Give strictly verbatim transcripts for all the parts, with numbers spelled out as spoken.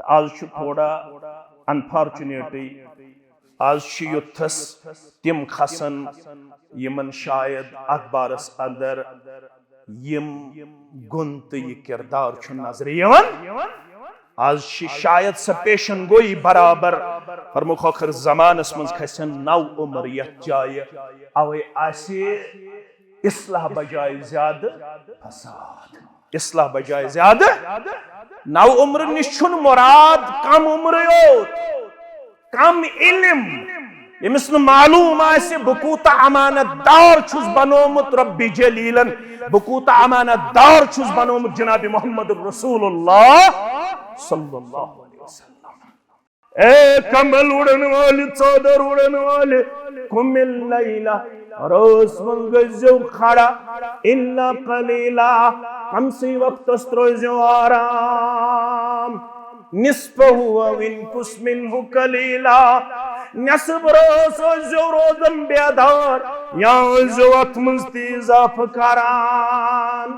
آز چھُ تھوڑا، انفارچونیٹلی، آز چھِ یوٚتھس تِم کھسان یِمن شاید اتھ بارس اندر یِم گُن تہٕ یہِ کردار چھُ نظرِ یِوان۔ آز چھِ شاید سۄ پیشن گویی برابر۔ فرموکھ ٲخر زمانس منٛز کھسن نو عمر یتھ جایہِ، اوے آسہِ اصلاح بجایہِ زیادٕ فساد۔ اصلاح بجایہِ زیادٕ۔ نو عمر نِش چھُنہٕ مراد کم عمرٕے یوت، کم علم۔ ییٚمِس نہٕ معلوم آسہِ بہٕ کوٗتاہ امانت دار چھُس بنومُت رب جلیلن، بہٕ کوٗتاہ امانت دار چھُس بنومُت جناب محمد رسول اللہ صلی اللہ علیہ وسلم۔ اے کمبل اُڑن والہِ، ژادر اُڑن والہِ، قم اللیلہ، رٲژ منٛز گٔژھزیو کھڑا، الا قلیلا، کمسٕے وقتس ترٲوزیو آرام، نصفہ او انقص منہ قلیلا، نصف رٲژ ٲسۍزیو روزان بیدار یا ٲسۍزیو اتھ منٛز تہِ اضافہٕ کران۔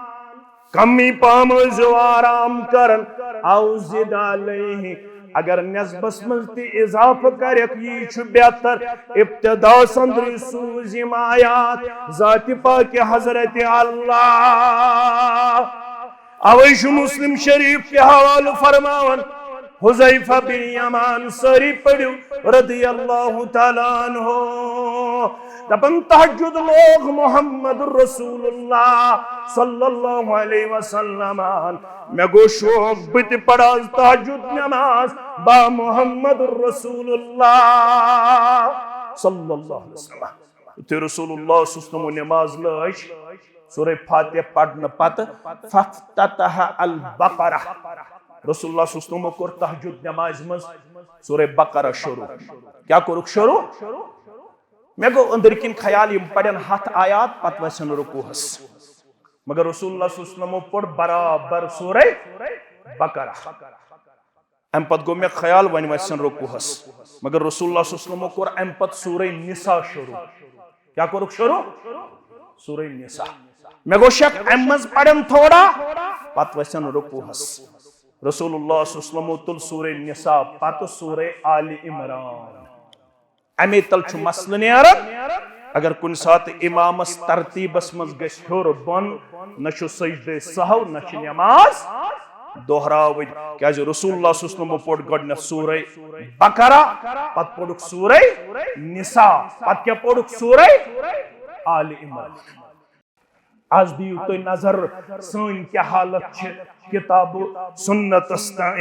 کمی پہم ٲسۍزیو آرام کران۔ او زد علیہ، اگر نصفس منٛز تہِ اضافہٕ کرکھ، یی چھُ بہتر۔ ابتداس اندرٕے سوٗز یِم آیات ذاتِ پاکِ حضرت اللہ۔ اوے چھُ مسلم شریف کہِ حوالہٕ فرماوان، حذیفہ بن یمان، سٲری پٔرِو، رضی اللہ تعالیٰ عنہ، دپان، تہجد لوگ محمد رسول اللہ صلی اللہ علیہ وسلم۔ مےٚ گوٚو شوق، بہٕ تہِ پرٕ آز تہجد نماز با محمد رسول اللہ صلی اللہ علیہ وسلم۔ یُتھُے رسول اللہ صلی اللہ علیہ وسلم نماز لٲج، سورہ فاتحہ پرنہٕ پتہٕ فافتتح البقرہ۔ رسول اللہ صلی اللہ علیہ وسلم کوٚر تہجد نمازِ منٛز سورہ بقرہ شروع۔ کیٛاہ کوٚرُکھ شروع؟ مےٚ گوٚو أنٛدٕرۍ کِنۍ خیال، یِم پرن ہتھ آیات، پتہٕ وسن رکوعس۔ مگر رسول اللہ صلی اللہ علیہ وسلم پوٚر برابر سورہ بقرہ۔ امہِ پتہٕ گوٚو مےٚ خیال، وۄنۍ وسن رکوعس۔ مگر رسول اللہ صلی اللہ علیہ وسلم کوٚر امہِ پتہٕ سورہ نساء شروع۔ کیٛاہ کوٚرُکھ شروع؟ سورہ نساء۔ مےٚ گوٚو شک، امہِ منٛز پرن تھوڑا، پتہٕ وسن رکوعس۔ رسول اللہ صلی اللہ علیہ وسلم تُل سورہ نساء، پتہٕ سورہ آل عمران۔ امی تل چھُ مسلہٕ نیران۔ اگر کُنہِ ساتہٕ امامس ترتیبس منٛز گژھِ ہیوٚر بۄن، نہ چھُ سجدے سہو، نہ چھِ نماز دہراوٕنۍ۔ کیازِ رسول اللہ صلی اللہ علیہ وسلم پوٚر گۄڈٕنیتھ سورہ بقرہ، پتہٕ پوٚرُکھ سورہ نساء، پتہٕ کیٛاہ پوٚرُکھ؟ سورہ آل عمران۔ از دِیِو تُہۍ نظر، سٲنۍ کیٛاہ حالت چھِ کتاب و سنتس تام۔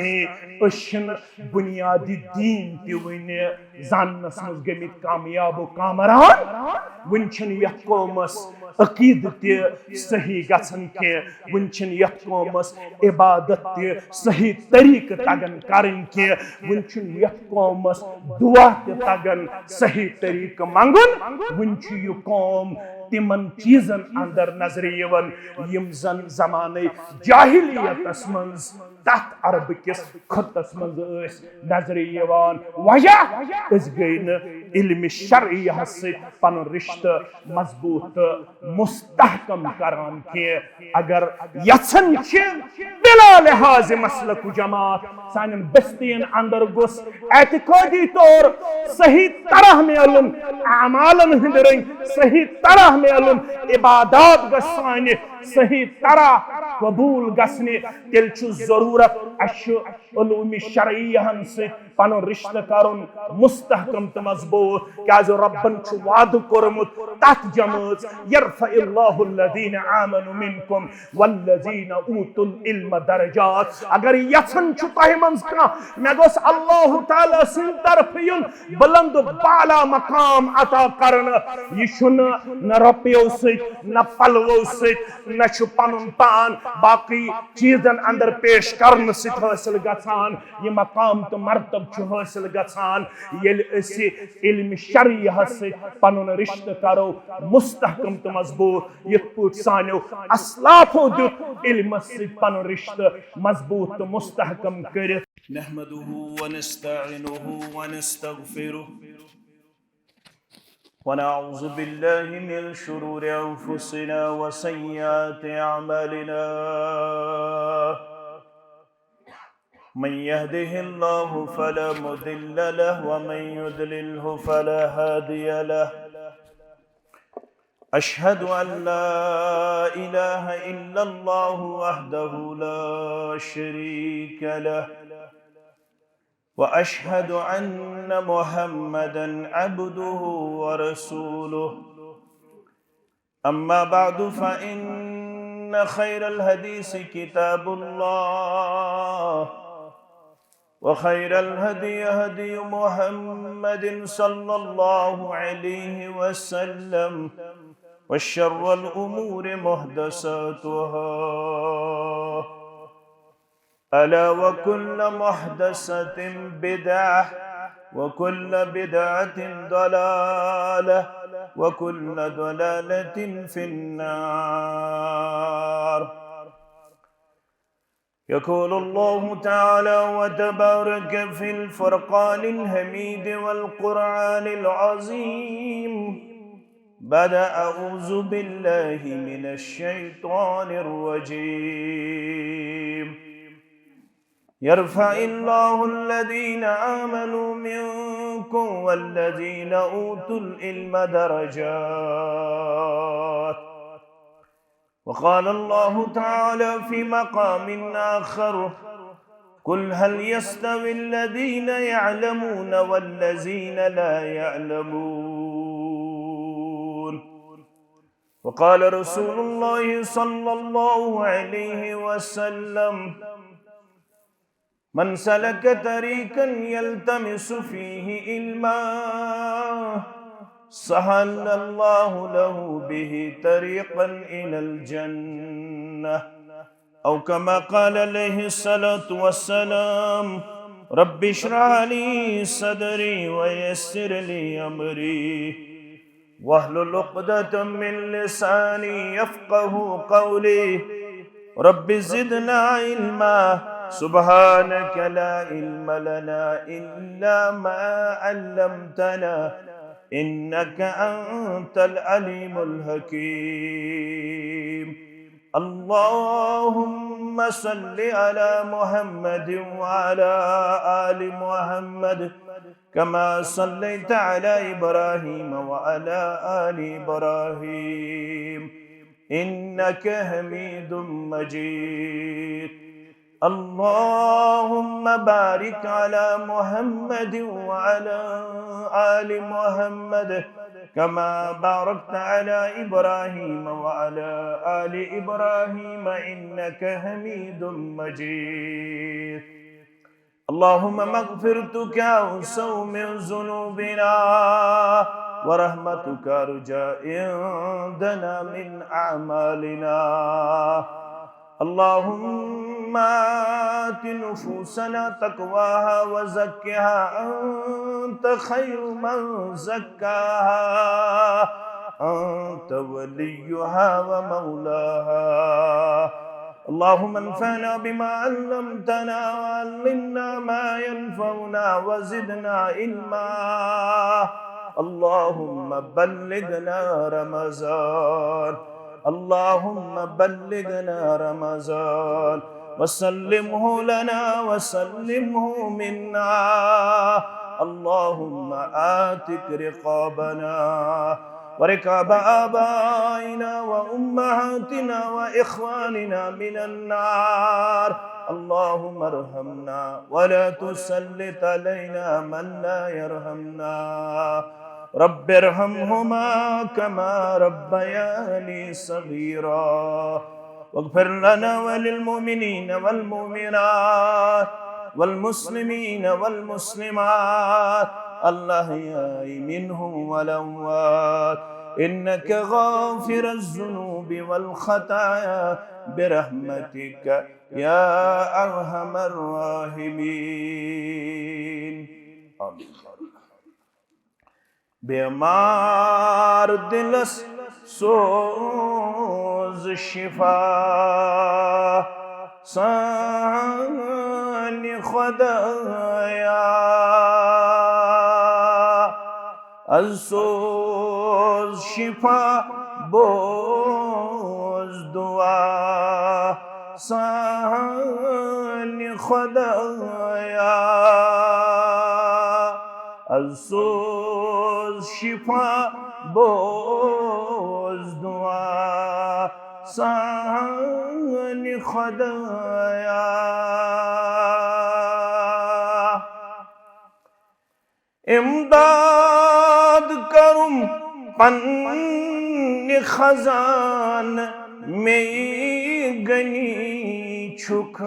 أسۍ چھِنہٕ بنیادی دین تہِ وُنہِ زاننس منٛز گٔمٕتۍ کامیاب و کامران۔ وُنہِ چھِنہٕ یتھ قومس عقیدٕ تہِ صحیح گژھان کینٛہہ، وُنہِ چھِنہٕ یتھ قومس عبادت تہِ صحیح طریقہٕ تگان کرٕنۍ کینٛہہ، وُنہِ چھُنہٕ یتھ قومس دعا تہِ تگان صحیح طریقہٕ منٛگُن۔ وُنہِ چھُ یہِ قوم تِمن چیٖزن اندر نظرِ یِوان، یِم زن زمانہٕ جاہلیتس منٛز تتھ عرب کِس خطس منٛز ٲسۍ نظرِ یِوان۔ وجہ، أسۍ گٔے نہٕ علمِ شرعیہس سۭتۍ پنُن رشتہٕ مضبوط تہٕ مستحکم کران کینٛہہ۔ اگر یژھان چھِ بلا لحاظ مسلک و جماعت سانٮ۪ن بستین اندر گوٚژھ اعتقادی طور صحیح طرح میلُن، اعمالن ہٕنٛدۍ رٔنگۍ صحیح طرح میلُن، عبادات گژھِ سانہِ صحیح طرح قبول گژھنہِ، تیٚلہِ چھُ ضروٗرت اَسہِ چھُ علوم شرعیہن سۭتۍ پنُن رشتہٕ کرُن مستحکم تہٕ مضبوط، کیازِ رۄبن چھُ وعدٕ کوٚرمُت تتھ جمٲژ، یرفع اللہ الذین آمنوا منکم والذین اوتوا العلم درجات۔ اگر یژھان چھُ تۄہہِ منٛز کانٛہہ، مےٚ گوٚژھ اللہ تعالیٰ سٕنٛدِ طرفہٕ یُن بلند و بالا مقام عطا کرنہٕ، یہِ چھُنہٕ نہ رۄپیو سۭتۍ، نہ پلوو سۭتۍ، نہ چھُ پنُن پان باقٕے چیٖزن اندر پیش کرنہٕ سۭتۍ حٲصِل گژھان۔ یہِ مقام تہٕ مرتب چھُ حٲصِل گژھان، ییٚلہِ أسۍ علمِ شرعیہس سۭتۍ پنُن رشتہٕ کرو مستحکم تہٕ مضبوط، یِتھ پٲٹھۍ سانیو اسلافو دیُت علمس سۭتۍ پنُن رشتہٕ مضبوط تہٕ مستحکم کٔرِتھ۔ نحمده ونستعينه ونستغفره ونعوذ بالله من شرور أنفسنا وسيئات أعمالنا. من يهده الله فلا مضل له ومن يضلله فلا هادي له. أشهد أن لا إله إلا الله وحده لا شريك له، وأشهد أن محمدا عبده ورسوله. أما بعد، فإن خير الحديث كتاب الله، وخير الهدي هدي محمد صلى الله عليه وسلم، وشر الأمور محدثاتها. ألا وكل محدثة بدعة، وكل بدعة ضلالة، وكل ضلالة في النار. يقول الله تعالى وتبارك في الفرقان الحميد والقرآن العظيم بعد أعوذ بالله من الشيطان الرجيم. يرفع الله الذين آمنوا منكم والذين أوتوا العلم درجات. وقال الله تعالى في مقام آخر: قل هل يستوي الذين يعلمون والذين لا يعلمون؟ وقال رسول الله صلى الله عليه وسلم: من سلك طريقا يلتمس فيه علما سهل الله له به طريقا إلى الجنة. أو كما قال عليه الصلاة والسلام: رب اشرح لي صدري ويسر لي أمري واحلل عقدة من لساني يفقه قولي. رب زدنا علما. سبحانك لا علم لنا إلا ما علمتنا إنك أنت العليم الحكيم. اللهم صل على محمد وعلى آل محمد كما صليت على إبراهيم وعلى آل إبراهيم إنك حميد مجيد. اللهم بارك على محمد وعلى آل محمد كما باركت على إبراهيم وعلى آل إبراهيم إنك حميد مجيد. اللهم مغفرتك أوسع من ذنوبنا ورحمتك أرجى عندنا من أعمالنا. اللهم آت نفوسنا تقواها وزكها أنت خير من زكاها أنت وليها ومولاها. اللهم انفعنا بما علمتنا وعلمنا ما ينفعنا وزدنا علما. اللهم بلغنا رمضان. اللهم بلغنا رمضان وسلمه لنا وسلمه منا. اللهم آتك رقابنا ورقاب آبائنا وأمهاتنا وإخواننا من النار. اللهم ارحمنا ولا تسلط علينا من لا يرحمنا. رب ارحمهما كما ربياني صغيرا. واغفر لنا وللمؤمنين والمؤمنات والمسلمين والمسلمات الأحياء منهم والأموات إنك غافر الذنوب والخطايا برحمتك يا أرحم الراحمين. آمين. بیمار دلس سوز شفا سانہِ خدایا، از سوز شفا، بوز دعا۔ سانہِ خۄدایا، از سوز شفا، بوز دعا سانہِ خۄدایا۔ امداد کرُم پننہِ خزانہٕ، مے غنی چھُکھ۔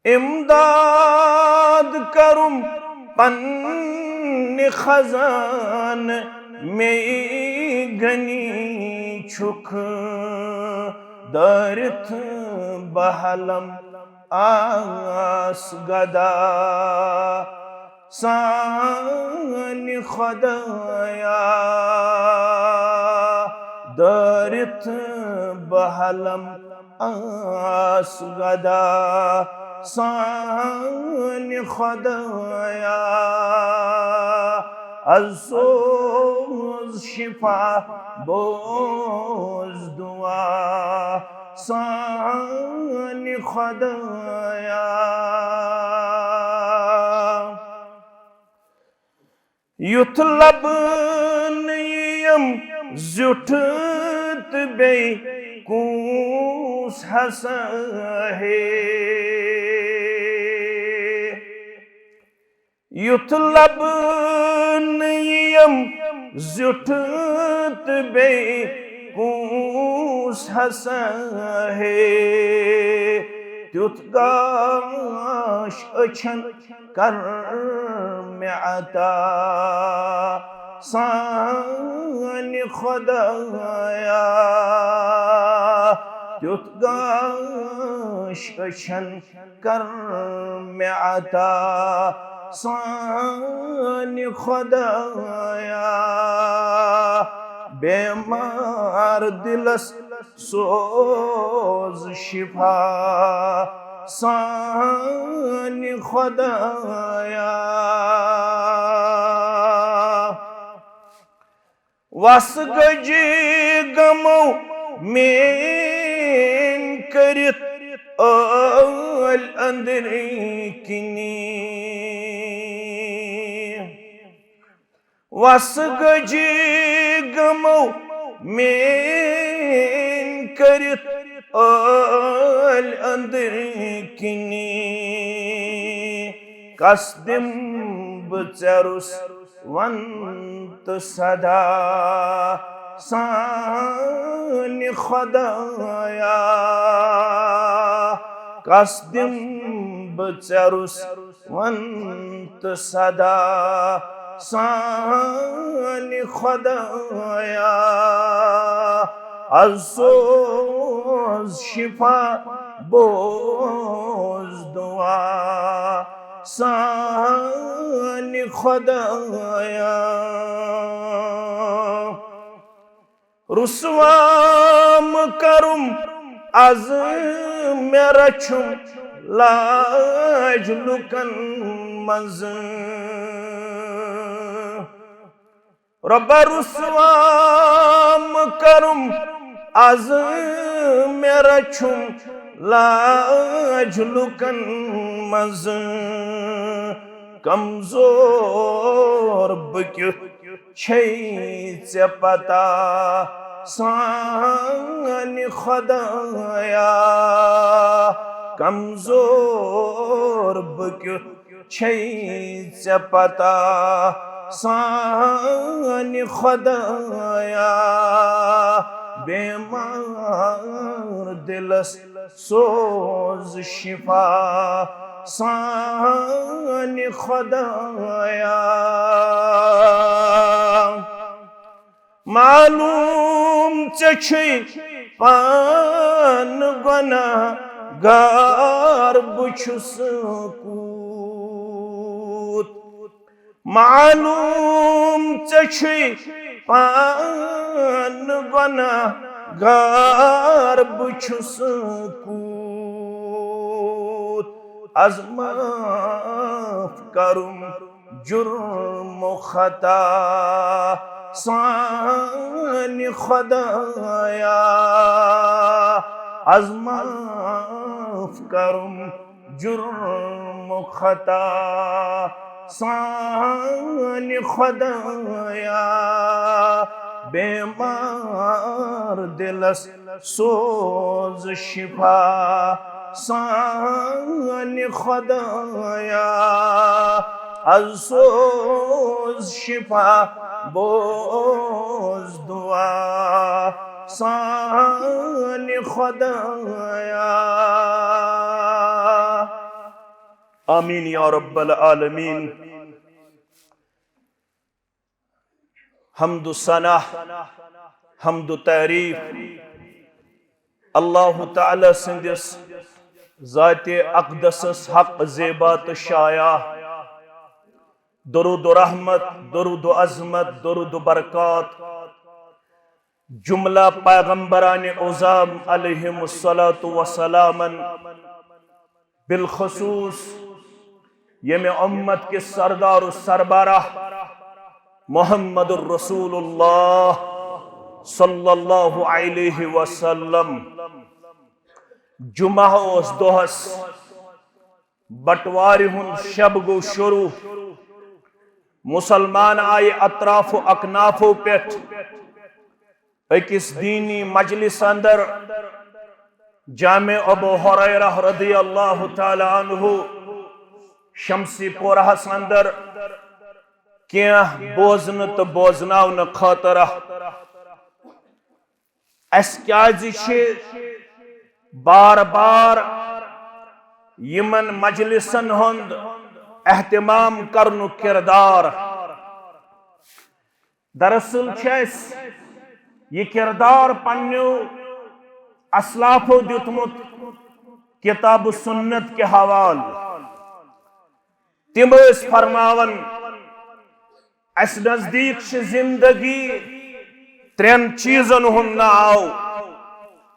امداد کرُم پننہِ خزانہٕ، مے غنی چھُکھ۔ دٲرِتھ بہلم آس گدا سانہِ خۄدایا، دٲرِتھ بہلم آس گدا سانہِ خۄدایا۔ از سوز شفا، بوز دعا سانہِ خۄدایا۔ یُتھ لبہٕ نہٕ یِیم زیُٹھ تہٕ بیٚیہِ کُس ہسا ہے۔ یُتھ لبہٕ نہٕ یِیم زیُٹھ تہٕ بیٚیہِ کُس ہسا ہے، تیُتھ گاش أچھن کر مےٚ عطا سانہِ خۄدایا۔ تیُتھ گاش أچھن کر مےٚ عطا سانہِ خۄدایا۔ بیمار دلس سوز شفا سانہِ خۄدایا۔ وس گجی غمو مین کٔرِتھ ٲلۍ أنٛدرۍ کِنی۔ وس گجی غمو مین کٔرِتھ ٲلۍ أنٛدرۍ کِنی۔ کس دِمہٕ بہٕ ژےٚ روٚس ون تہٕ صدا سانہِ خۄدایا۔ کس دِمہٕ بہٕ ژےٚ روٚس ون تہٕ صدا سانہِ خۄدایا۔ از سوز شفا، بوز دعا سانہِ خۄدایا۔ رسوا مہٕ کرُم از مےٚ رچھُم لاج لُکن منٛز۔ رۄبا رسوا مہٕ کرُم از مےٚ رچھُم لاج لُکن منٛز۔ کمزور بہٕ کیُتھ چھے ژےٚ پتہ سانہِ خۄدایا۔ کمزور بہٕ کیُتھ چھے ژےٚ پتہ سانہِ خۄدایا۔ بیمار دلس سوز شفا سانہِ خۄدایا۔ معلوم ژےٚ چھُے پانہٕ گۄناہ گار بہٕ چھُس کوٗت۔ معلوم ژےٚ چھُے پانہٕ گۄناہ گار بہٕ چھُس کوٗت۔ از معاف کرُم جرم و خطا سانہِ خۄدایا، از معاف کرُم جرم و خطا۔ سانہِ خۄدایا، بیمار دلس سوز شفا۔ سانہِ خۄدایا، از سوز شفا، بوز دعا سانہِ خۄدایا۔ آمین یا رب العالمین۔ حمد و ثنا، حمد و تعریف اللہ تعالیٰ سٕنٛدِس ذاتِ اقدسس حق زیبا تہٕ شایع۔ درود و رحمت، درود و عظمت، درود و برکات جملہ پیغمبران عظام علیہم الصلوۃ والسلامن، بالخصوص ییٚمہِ امت کِس سردار و سربراہ محمد الرسول اللہ صلی اللہ علیہ وسلم۔ جمعہ اوس دۄہس، بٹوارِ ہُنٛد شب گوٚو شروع۔ مسلمان آیہِ اطراف و اکنافو پٮ۪ٹھ أکِس دینی مجلس اندر، جامع ابو ہریرہ رضی اللہ تعالیٰ عنہ شمسی پورہس اندر، کینٛہہ بوزنہٕ تہٕ بوزناونہٕ خٲطرٕ۔ اسہِ کیازِ چھِ بار بار یِمن مجلسن ہُنٛد اہتمام کرنُک کردار؟ دراصل چھُ اسہِ یہِ کردار پننیو اسلافو دیُتمُت کتاب و سنت کہِ حوالہٕ۔ تِم ٲسۍ فرماوان، اسہِ نزدیٖک چھِ زندگی ترٛٮ۪ن چیٖزن ہُنٛد ناو،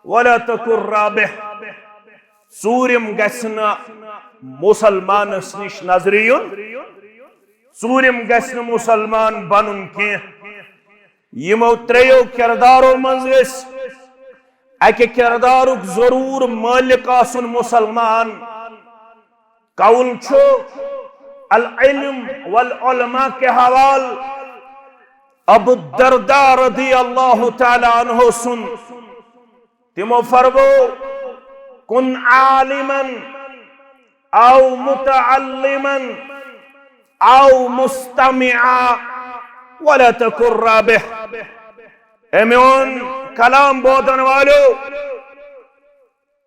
ولا تکن رابح، ژوٗرِم گژھِ نہٕ مسلمانس نِش نظرِ یُن، ژوٗرِم گژھِ نہٕ مسلمان بنُن کینٛہہ۔ یِمو ترٛیٚیو کردارو منٛز گژھِ اکہِ کردارُک ضروٗر مٲلِک آسُن مسلمان۔ قول چھُ العلم والعلماء کہِ حوالہٕ ابو الدرداء رضی اللہ تعالیٰ عنہ سُنٛد۔ تِمو فرمو، کن عالما او متعلما او مستمعا ولا تکن رابح۔ اے میون کلام بوزن والو،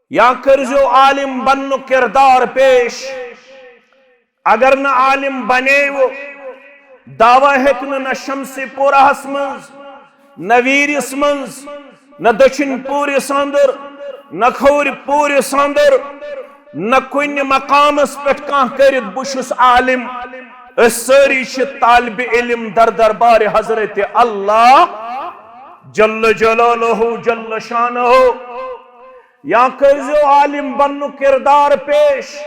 یا کٔرزیو عالم بننُک کردار پیش۔ اگر نہٕ عالم بنیوٕ، دعویٰ ہیٚکہِ نہٕ نہ شمسی پورہس منٛز، نہ ویٖرِس منٛز، نہ دٔچھِنۍ پوٗرِس اندر، نہ کھوورِ پوٗرِس اندر، نہ کُنہِ مقامس پٮ۪ٹھ کانٛہہ کٔرِتھ، بہٕ چھُس عالم۔ أسۍ سٲری چھِ طالب علم در دربارِ حضرت اللہ جل جلالہ جل شانہ۔ یا کٔرزیو عالم بننُک کردار پیش۔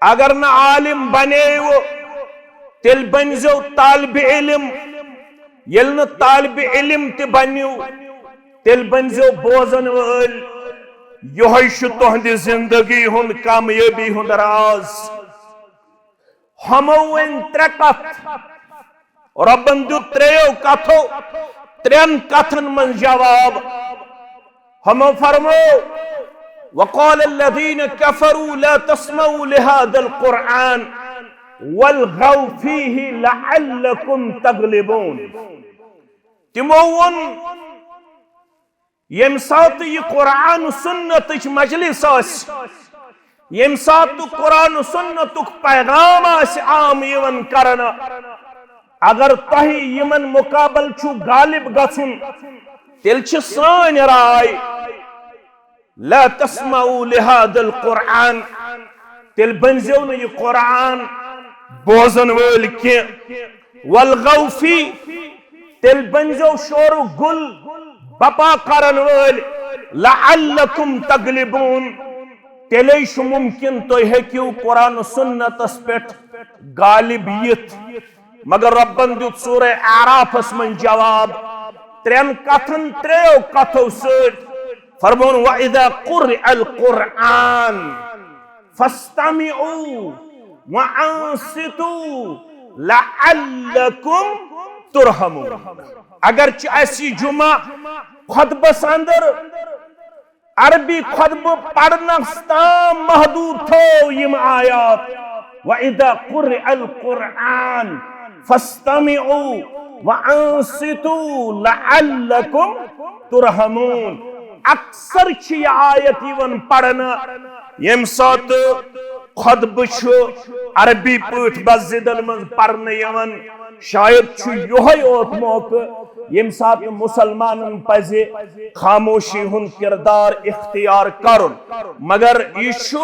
اگر نہٕ عالم بنیوٕ، تیٚلہِ بنزیو طالب علم۔ ییٚلہِ نہٕ طالب علم تہِ بنیو، تیٚلہِ بنزیو بوزن وٲلۍ۔ یِہوٚے چھُ تُہنٛدِ زندگی ہُنٛد کامیٲبی ہُنٛد راز۔ ہُمو ؤنۍ ترٛےٚ کتھ۔ رۄبن دیُت ترٛیٚیو کتھو ترٛٮ۪ن کتھن منٛز جواب۔ ہُمو فرمو، وقال الذين كفروا لا تسمعوا لهذا القرآن والغوا فيه لعلكم تغلبون۔ تِمو ووٚن، ییٚمہِ ساتہٕ یہِ قرآن و سنتٕچ مجلس آسہِ، ییٚمہِ ساتہٕ قرآن و سنتُک پیغام آسہِ عام یِوان کرنہٕ، اگر تۄہہِ یِمن مقابل چھُ غالب گژھُن، تیٚلہِ چھِ سٲنۍ راے، لا تسمعوا لهذا القرآن، تیٚلہِ بٔنزیو نہٕ یہِ قرآن بوزن وٲلۍ کینٛہہ۔ والغوا فيه، تیٚلہِ بٔنزیو شورُک گُل بپا کرن وٲلۍ۔ لعلكم تغلبون، تیٚلے چھُ ممکن تُہۍ ہیٚکِو قرآن و سنتس پٮ۪ٹھ غالب یِتھ۔ مگر ربن دیُت سورہ اعرافس منٛز جواب ترٛٮ۪ن کتھن، ترٛیو کتھو سۭتۍ۔ فرمون، وَإِذَا قُرِئَ الْقُرْآنُ فَاسْتَمِعُوا وَأَنصِتُوا لَعَلَّكُمْ تُرْحَمُونَ۔ اگرچہ اسہِ یہِ جمعہ خطبس اندر عربی خطبہ پرنس تام محدود تھٲو یم آیات، وَإِذَا قُرِئَ الْقُرْآنُ فَاسْتَمِعُوا وَأَنصِتُوا لَعَلَّكُمْ تُرْحَمُونَ۔ اکثر چھِ یہِ آیت یِوان پرنہٕ ییٚمہِ ساتہٕ خطبہٕ چھُ عربی پٲٹھۍ مسجدن منٛز پرنہٕ یِوان۔ شاید چھُ یِہوٚے اوت موقعہٕ ییٚمہِ ساتہٕ مسلمانن پزِ خاموشی ہُنٛد کردار اختیار کرُن، مگر یہِ چھُ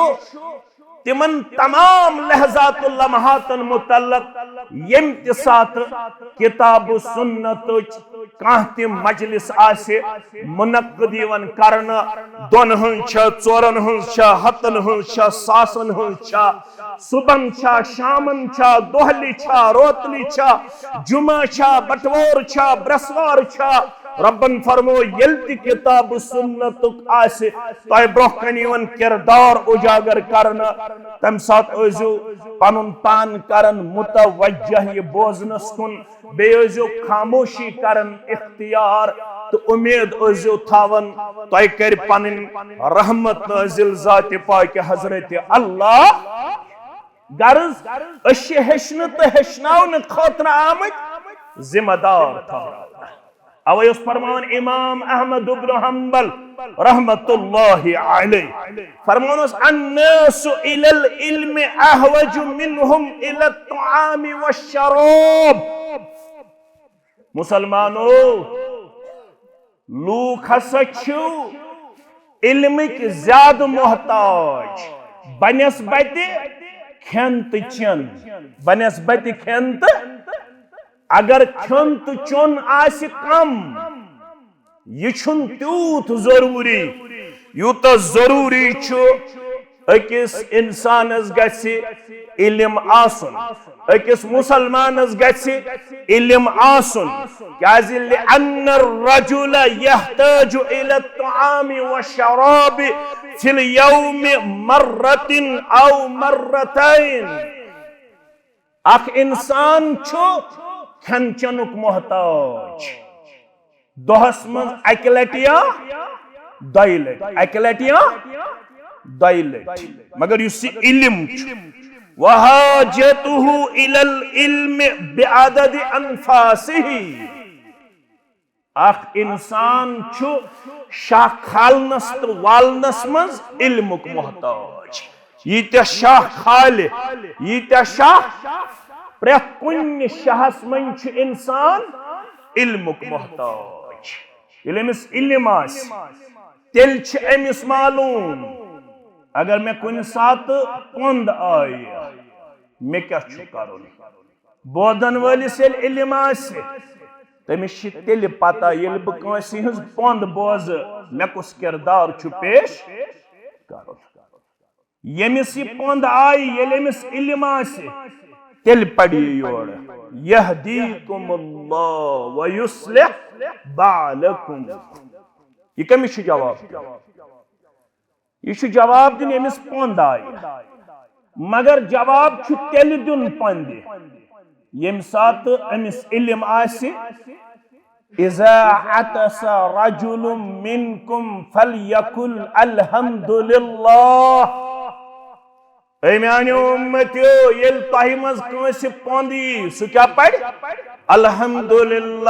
تِمن تمام لحظات و لمحاتن متعلق ییٚمہِ تہِ ساتہٕ کتاب و سنتٕچ کانٛہہ تہِ مجلس آسہِ منعقد یِوان کرنہٕ، دۄن ہٕنٛز چھا، ژورن ہٕنٛز چھا، ہتن ہٕنٛز چھا، ساسن ہٕنٛز چھا، صبحن چھا، شامن چھا، دۄہلہِ چھا، روتلہِ چھا، جمعہ چھا، بٹوار چھا، برسوار چھا، ربن فرمو، ییٚلہِ تہِ کتاب سنتُک آسہِ تۄہہِ برونٛہہ کنہِ یِوان کردار اجاگر کرنہٕ، تمہِ ساتہٕ ٲسۍزیو پنُن پان کران متوجہ یہِ بوزنس کُن، بیٚیہِ ٲسۍزیو خاموشی کران اختیار، تہٕ اُمید ٲسۍزیو تھاوان تۄہہِ کرِ پنٕنۍ رحمت نازل ذاتِ پاکہِ حضرت اللہ۔ غرض، أسۍ چھِ ہیٚچھنہٕ تہٕ ہیٚچھناونہٕ خٲطرٕ آمٕتۍ، ذمہ دار ٹھہراونہٕ۔ اوے اوس فرماوان امام احمد ابن حنبل رحمت اللہ علیہ، فرماوان اوس، الناس الی العلم احوج منهم الی الطعام والشراب۔ مسلمانو، لوٗکھ ہسا چھِو علمٕکۍ زیادٕ محتاج بنسبتِ کھٮ۪ن تہٕ چٮ۪ن، بنسبتِ کھٮ۪ن تہٕ، اگر کھیوٚن تہٕ چیوٚن آسہِ کم، یہِ چھُنہٕ تیوٗت ضروٗری یوٗتاہ ضروٗری چھُ أکِس اِنسانَس گژھِ علم آسُن، أکِس مُسلمانَس گژھِ علم آسُن۔ کیازِ؟ لأن الرجل يحتاج إلى الطعام والشراب في اليوم مرة أو مرتين۔ اکھ انسان چھُ کھٮ۪ن چٮ۪نُک محتاج۔ دۄہس منٛز اکہِ لٹہِ یا دۄیہِ لٹہِ، اکہِ لٹہِ یا دۄیہِ لٹہِ۔ مگر یُس یہِ علم چھُ، وحاجته إلى العلم بعدد أنفاسه۔ اکھ انسان چھُ شاہ کھالنس تہٕ والنس منٛز علمُک محتاج۔ ییٖتیٛاہ شاہ کھالہِ، ییٖتیٛاہ شاہ، پرٛٮ۪تھ کُنہِ شاہس منٛز چھُ انسان علمُک محتاج۔ ییٚلہِ أمِس علم آسہِ، تیٚلہِ چھِ أمِس معلوٗم، اگر مےٚ کُنہِ ساتہٕ پۄنٛد آیہِ، مےٚ کیٛاہ چھُ کرُن؟ بوزن وٲلِس ییٚلہِ علم آسہِ، تٔمِس چھِ تیٚلہِ پتہ، ییٚلہِ بہٕ کٲنٛسہِ ہٕنٛز پۄنٛد بوزٕ، مےٚ کُس کردار چھُ پیش کرُن۔ ییٚمِس یہِ پۄنٛد آیہِ، ییٚلہِ أمِس علم آسہِ، تیٚلہِ پرِ یہِ یورٕ، یہدیکم اللہ ویصلح بالکم۔ یہِ کٔمِس چھُ جواب دیُن؟ یہِ چھُ جواب دیُن ییٚمِس پۄنٛد آیہِ۔ مگر جواب چھُ تیٚلہِ دیُن پۄنٛدِ، ییٚمہِ ساتہٕ أمِس علم آسہِ، اذا عطس رجل منکم فلیقل الحمد للہ۔ اے میانیو امتیو، ییٚلہِ تۄہہِ منٛز کٲنٛسہِ پۄنٛد یی، سُہ کیٛاہ پرِ؟ الحمد للہ۔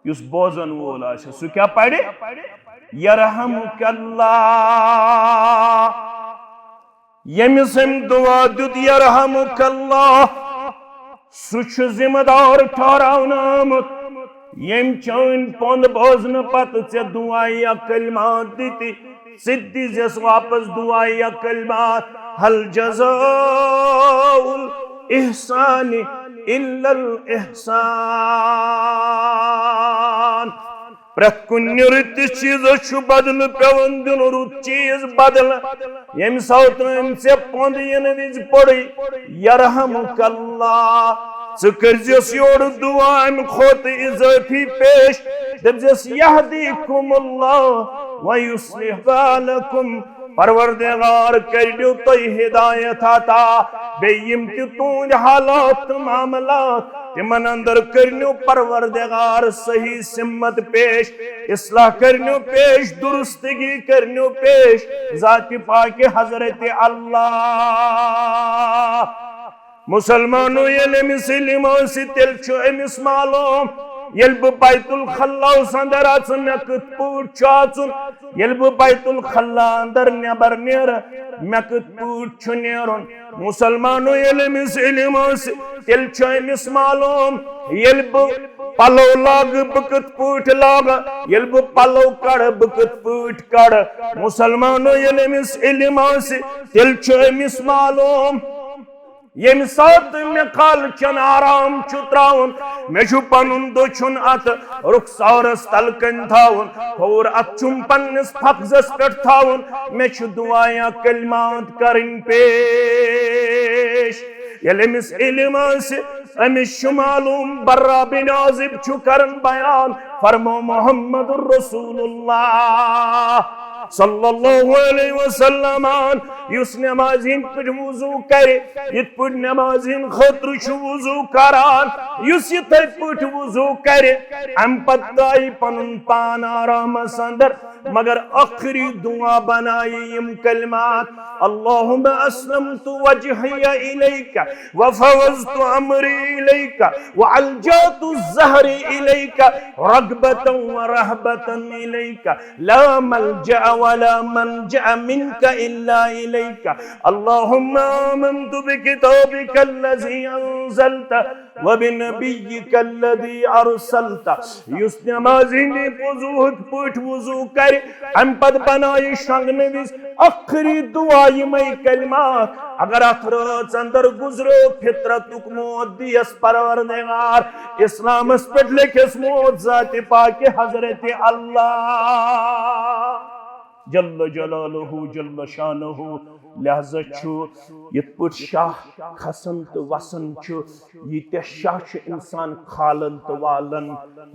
یُس بوزن وول آسہِ، سُہ کیٛاہ پرِ؟ یرحمک اللہ۔ ییٚمِس أمۍ دُعا دیُت، یرحمک اللہ، سُہ چھُ ذمہٕ دار ٹھہراونہٕ آمُت، ییٚمۍ چٲنۍ پۄنٛد بوزنہٕ پتہٕ ژےٚ دُعا یا کلمات دِتۍ، ژٕ تہِ دِزٮ۪س واپس دُعا یا کلمات۔ هل جزاء الإحسان إلا الإحسان۔ پرٛٮ۪تھ کُنہِ رٕتِس چیٖزس چھُ بدلہٕ پٮ۪وان دیُن، رُت چیٖز بدلہٕ۔ ییٚمہِ ساتہٕ أمۍ ژےٚ پۄنٛد یِنہٕ وِزِ پوٚرُے، یرحمک اللہ، ژٕ کٔرزِس یورٕ دُعا اَمہِ کھۄتہٕ اضٲفی پیش، دٔپزِس، یہدیکم اللہ و یصلح بالکم، پروردگار کٔرِو تُہۍ ہدایت عطا، بیٚیہِ یِم تہِ تُہنٛدۍ حالات تہٕ معاملات، تِمن اندر کٔرنو پروردگار صحیح سمت پیش، اصلاح کٔرنو پیش، درستگی کٔرنو پیش ذات پاک حضرت اللہ۔ مسلمانو، ییٚلہِ أمِس علم آسہِ، تیٚلہِ چھُ أمِس معلوم، ییٚلہِ بہٕ بیت الخلاہس اندر اژٕ، مےٚ کِتھ پٲٹھۍ چھُ اژُن، ییٚلہِ بہٕ بیت الخلا اندر نٮ۪بر نیرٕ، مےٚ کِتھ پٲٹھۍ چھُ نیرُن۔ مسلمانو، ییٚلہِ أمِس علم آسہِ، تیٚلہِ چھُ أمِس معلوم، ییٚلہِ بہٕ پلو لاگہٕ، بہٕ کِتھ پٲٹھۍ لاگہٕ، ییٚلہِ بہٕ پلو کڑٕ، بہٕ کِتھ پٲٹھۍ کڑٕ۔ مسلمانو، ییٚلہِ أمِس علم آسہِ، تیٚلہِ چھُ أمِس معلوم، ییٚمہِ ساتہٕ مےٚ کالہٕ چٮ۪ن آرام چھُ ترٛاوُن، مےٚ چھُ پنُن دٔچھُن اَتھٕ رُخسارس تل کنہِ تھاوُن، کھووُر اَتھٕ چھُم پننِس فخذس پٮ۪ٹھ تھاوُن، مےٚ چھُ دُعا یا کلمات کرٕنۍ پیش۔ ییٚلہِ أمِس علم آسہِ، أمِس چھُ معلوم، برا بن عازب چھُ کران بیان، فرمو محمد رسول اللہ صلی اللہ علیہ وسلم، یُس نمازِ ہٕنٛدۍ پٲٹھۍ وضو کرِ، یِتھ پٲٹھۍ نمازِ ہٕنٛدۍ خٲطرٕ چھُ وضو کران، یُس یِتھے پٲٹھۍ وضو کرِ، امہِ پتہٕ ترٛایہِ پنُن پان آرامس اندر، مگر ٲخری دعا بنایہِ یِم کلمات، اللهم اسلمت وجهي اليك وفوضت امري اليك والجأت ظهري اليك رغبة ورهبة اليك لا ملجأ ولا منجأ منك إلا إليك. اللهم آمنت بكتابك الذي أنزلت وبنبيك الذي أرسلت. یُس نمازِ ہٕنٛدِ وضوٗہٕکۍ پٲٹھۍ وضوٗ کرِ، اَمہِ پتہٕ بنایہِ شۄنٛگنہٕ وِزِ ٲخری دعا یِمے کلمات۔ اگر اتھ رٲژ اندر گُزرو فطرتُک موت، دیس پروردگار، اسلامس پٮ۪ٹھ لیکھس موت ذاتِ پاکِ حضرت اللہ جل جلالہ جل شانہ۔ لہذا چھُ یِتھ پٲٹھۍ شاہ کھسان تہٕ وسان چھُ، ییٖتیٛاہ شاہ چھُ انسان کھالان تہٕ والان،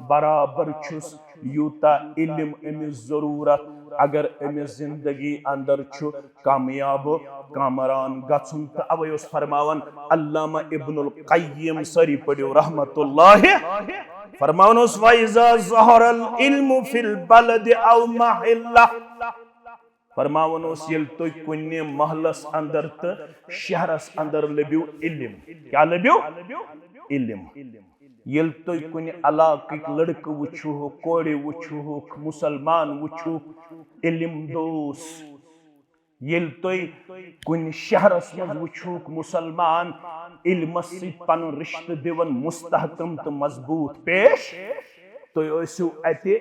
برابر چھُس یوٗتاہ علم أمِس ضروٗرت۔ اگر أمِس زندگی اندر چھُ کامیاب کامران گژھُن۔ تہٕ اوے اوس فرماوان علامہ ابن القیم، سٲری پٔرِو رحمت اللہ، فرماوان اوس، وَإِذَا ظَهَرَ الْعِلْمُ فِي الْبَلَدِ أَوْ مَحِلَّةٍ۔ فرماوان اوس، ییٚلہِ تُہۍ کُنہِ محلس اندر تہٕ شہرس اندر لٔبِو علم۔ کیٛاہ لٔبِو؟ علم۔ ییٚلہِ تُہۍ کُنہِ علاقٕکۍ لڑکہٕ وٕچھِوکھ، کورِ وٕچھِوکھ، مسلمان وٕچھِوکھ، علم دوس، ییٚلہِ تُہۍ کُنہِ شہرس منٛز وٕچھِوکھ مسلمان علمس سۭتۍ پنُن رشتہٕ دِوان مستحکم تہٕ مضبوط پیش، تُہۍ ٲسِو اتہِ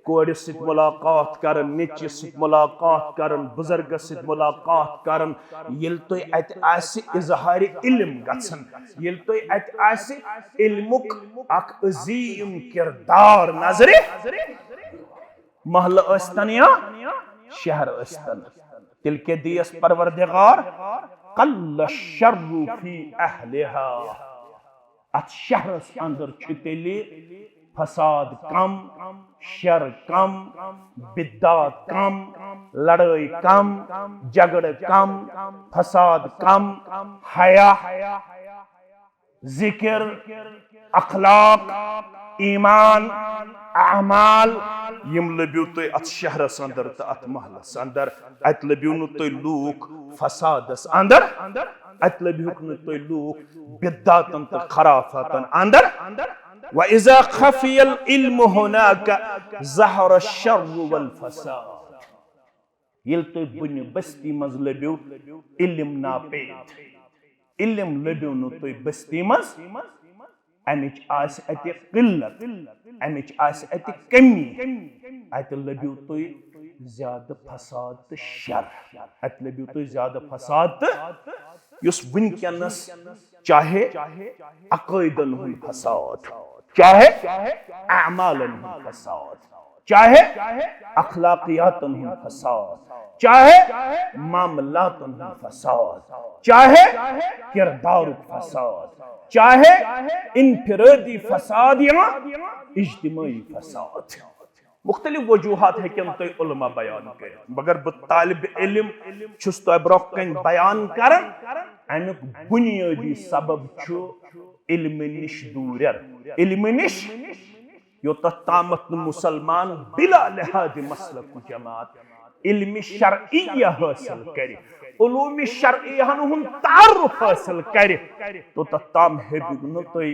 کورِ سۭتۍ ملاقات کران، نیٚچوِس سۭتۍ ملاقات کران، بزرگس سۭتۍ ملاقات کران، ییٚلہِ تُہۍ اتہِ آسہِ اظہارِ علم گژھان، ییٚلہِ تُہۍ اتہِ آسہِ علمُک اکھ عظیم کردار نظرِ محلہٕ ٲسۍتن یا شہر ٲسۍتن، تیٚلہِ کیٛاہ دیس پروردگار؟ قل الشر فی اہلہا۔ اتھ شہرس اندر چھُ تیٚلہِ فساد کم، شر کم، بدعات کم، لڑٲے کم، جھگڑٕ کم، فساد کم، حیا، ذکر، اخلاق، ایمان، اعمال، یِم لٔبِو تُہۍ اتھ شہرس اندر تہٕ اتھ محلس اندر۔ اتہِ لٔبِو نہٕ تُہۍ لوٗکھ فسادس اندر، اتہِ لٔبِہُکھ نہٕ تُہۍ لوٗکھ بدعاتن تہٕ خرافاتن اندر۔ وَإِذَا خَفِيَ الْعِلْمُ هُنَاكَ ظَهَرَ الشَّرُّ وَالْفَسَادُ۔ ییٚلہِ تُہۍ بُنہِ بستی منٛز لٔبِو علم ناپید، علم لٔبِو نہٕ تُہۍ بستی منٛز، امِچ آسہِ اتہِ قلت، امِچ آسہِ اتہِ کمی، اتہِ لٔبِو تُہۍ زیادٕ فساد تہٕ شر، اتہِ لٔبِو تُہۍ زیادٕ فساد۔ تہٕ یُس وٕنکیٚنس چاہے عقٲیدن ہُنٛد فساد، چاہے اعمالن ہُنٛد فساد، چاہے اخلاقیاتن ہُنٛد فساد، چاہے معاملاتن ہُنٛد فساد، چاہے کردارُک فساد، چاہے انفرادی فساد یا اجتماعی فساد۔ مختلف وجوہات ہیٚکن تۄہہِ علماء بیان کٔرِتھ، مگر بہٕ طالب علم چھُس تۄہہِ برونٛہہ کنہِ بیان کران۔ امیُک بنیٲدی سبب چھُ علمہٕ نِش دوٗرٮ۪ر، علمہٕ نِش۔ یوٚتتھ تامتھ نہٕ مسلمان بلا لحاظ مسلک و جماعت علم شرعیہ حٲصِل کرِ، علوم شرعیہن ہُنٛد تعارف حٲصِل کرِ، توٚتتھ تام ہیٚکِو نہٕ تُہۍ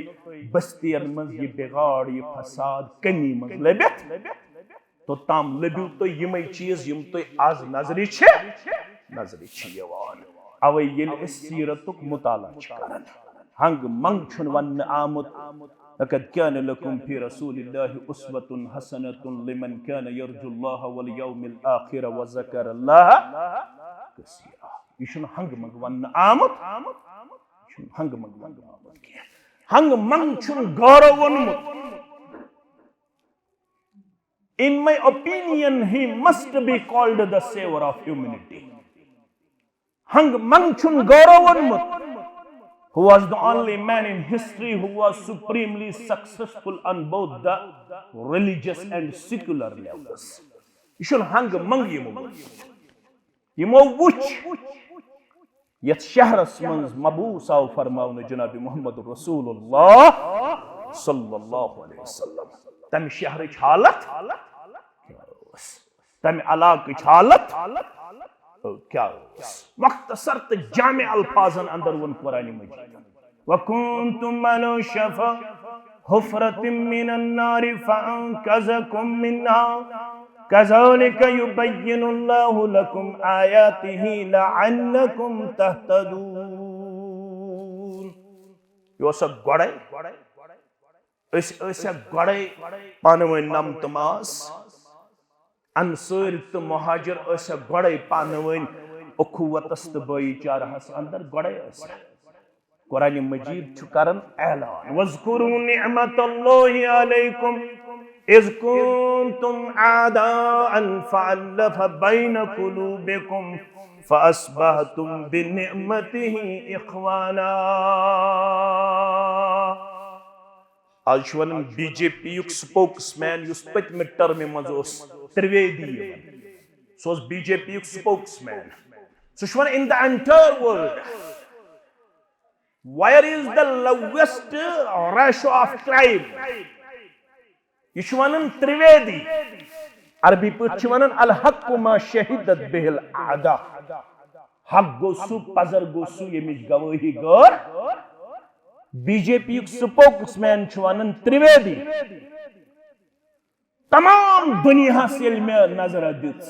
بستین منٛز یہِ بگاڑ، یہِ فساد کمی منٛز لٔبِتھ۔ توٚتام لٔبِو تُہۍ یِمے چیٖز، یِم تُہۍ آز نظرِ چھِ، نظرِ چھِ یِوان۔ اوے ییٚلہِ أسۍ سیرتُک مطالعہ چھِ کران، ہنگ منگ چھُنہٕ وننہٕ آمُت، لقد كان لكم في رسول الله أسوة حسنة لمن كان يرجو الله واليوم الآخر وذكر الله كثيرا۔ یہِ چھُنہٕ ہنگ منگ وننہٕ آمُت، یہِ چھُنہٕ ہنگ منگ وننہٕ آمُت کینٛہہ۔ ہنگ منگ چھُنہٕ گورو ووٚنمُت۔ In my opinion, he must be called the savior of humanity. ہنگ منگ چھُنہٕ گورو ووٚنمُت، who was the only man in history who was supremely successful on both the religious and secular levels. یہِ چھُنہٕ ہنگ منگ یِمو ووٚنمُت۔ یِمو وُچھ یتھ شہرس منٛز مبعوث آو فرماونہٕ جناب محمد رسول اللہ صلی اللہ علیہ وسلم، تمہِ شہرٕچ حالت کیٛاہ ٲس؟ تمہِ علاقٕچ حالت کیٛاہ ٲس؟ مختصر تہٕ جامع الفاظن اندر ووٚن قرآن مجیدن، وَكُنْتُمْ عَلَى شَفَا حُفْرَةٍ مِّنَ النَّارِ فَأَنْقَذَكُمْ مِنْهَا كَذَلِكَ يُبَيِّنُ اللَّهُ لَكُمْ آيَاتِهِ لَعَلَّكُمْ تَهْتَدُونَ۔ یہِ اوس اکھ گۄڈے، أسۍ ٲسۍ اکھ گۄڈے پانہٕ ؤنۍ نمتہٕ ماس، انصٲرۍ تہٕ مہاجر ٲسۍ اکھ گۄڈے پانہٕ ؤنۍ اخوتس تہٕ بٲیی چارہس اندر گۄڈے ٲسۍ۔ قرآن مجید چھُ کران اعلان، وَاذْكُرُوا نِعْمَتَ اللَّهِ عَلَيْكُمْ إِذْ كُنْتُمْ أَعْدَاءً فَأَلَّفَ بَيْنَ قُلُوبِكُمْ فَأَصْبَحْتُمْ بِنِعْمَتِهِ إِخْوَانًا۔ آز چھُ ونان بی جے پی یُک spokesman یُس پٔتمہِ ٹرمہِ منٛز اوس، ترویدی یِوان، سُہ اوس بی جے پی یُک spokesman۔ سُہ چھُ ونان، in the entire world, where is the lowest ratio of crime? یہِ چھُ ونان ترویدی، عربی پٲٹھۍ چھِ ونان الحق ما شہدت بِهِ الأعداء۔ حق گوٚو سُہ، پزر گوٚو سُہ، ییٚمِچ گوٲہی گٔر۔ بی جے پی یُک spokesman چھُ ونان ترویدی، تمام دُنیاہس ییٚلہِ مےٚ نظرہ دِژ،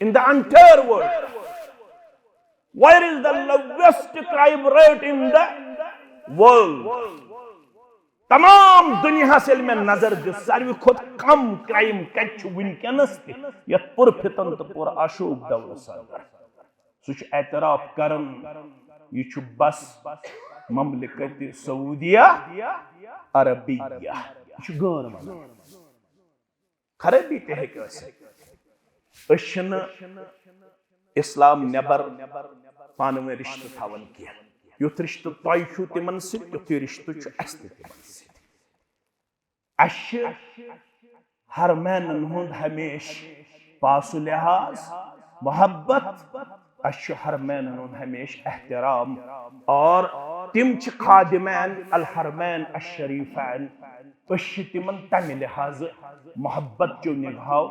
in the entire world, where is the lowest crime rate in the world? تمام دُنیاہس ییٚلہِ مےٚ نظر دِژ، ساروی کھۄتہٕ کم crime کتہِ چھُ وٕنکیٚنس تہِ یتھ پُر فتن تہٕ پُر آشوب دورس اندر؟ سُہ چھُ اعتراف کران، یہِ چھُ بس مملکت سعودیہ عربیہ، یہِ چھُ غٲر ونان۔ خرٲبی تہِ ہیٚکہِ ٲسِتھ۔ أسۍ چھِنہٕ اسلام نٮ۪بر پانہٕ ؤنۍ رشتہٕ تھاوان کینٛہہ۔ یُتھ رشتہٕ تۄہہِ چھُو تِمن سۭتۍ، تیُتھُے رشتہٕ چھُ اسہِ تہِ تِمن سۭتۍ۔ اسہِ چھِ حرمینن ہُنٛد ہمیشہٕ پاس و لحاظ، محبت، اسہِ چھُ حرمینن ہُنٛد ہمیشہٕ احترام، اور تِم چھِ خادمین الحرمین الشریفین۔ أسۍ چھِ تِمن تمہِ لحاظہٕ محبت چو نگاہو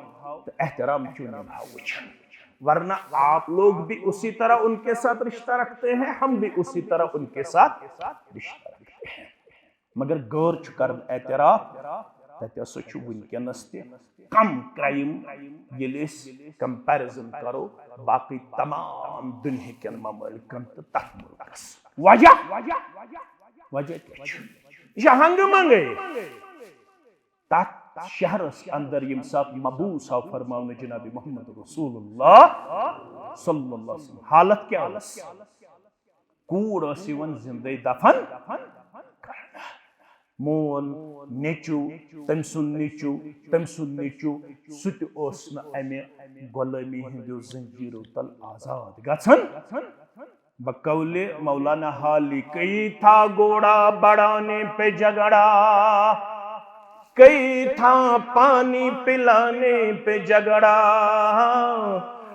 تہٕ احترام چو نگاہو وٕچھان، ورنہ آپ لوگ بھی اسی طرح ان کے ساتھ رشتہ رکھتے ہیں، ہم بھی اسی طرح ان کے ساتھ رشتہ رکھتے ہیں۔ مگر غٲر چھُ کران اعتراف، تتہِ ہسا چھُ وٕنکیٚنس تہِ کم crime ییٚلہِ أسۍ comparison کرو باقٕے تمام دُنہِکٮ۪ن ممٲلکن تہٕ تتھ مُلکس۔ وجہ، وجہ کیٛاہ چھُ؟ یہِ چھِ ہنگہٕ منگے۔ تتھ شہرس اندر ییٚمہِ ساتہٕ مبعوث آو فرماونہٕ جناب محمد رسول اللہ صلی اللہ علیہ وسلم، حالت کیٛاہ ٲس؟ کوٗر ٲس یِوان زِندَے دفن کرنہٕ۔ مون، نیٚچو، تٔمۍ سُنٛد نیٚچو، تٔمۍ سُنٛد نیٚچو، سُہ تہِ اوس نہٕ اَمہِ غۄلٲمی ہٕنٛدیو زنجیٖرو تل آزاد گژھان۔ بقول مولانا حالی، کئی تھا گھوڑا بڑھانے پہ جھگڑا، کئی تھا پانی پلانے پہ جھگڑا،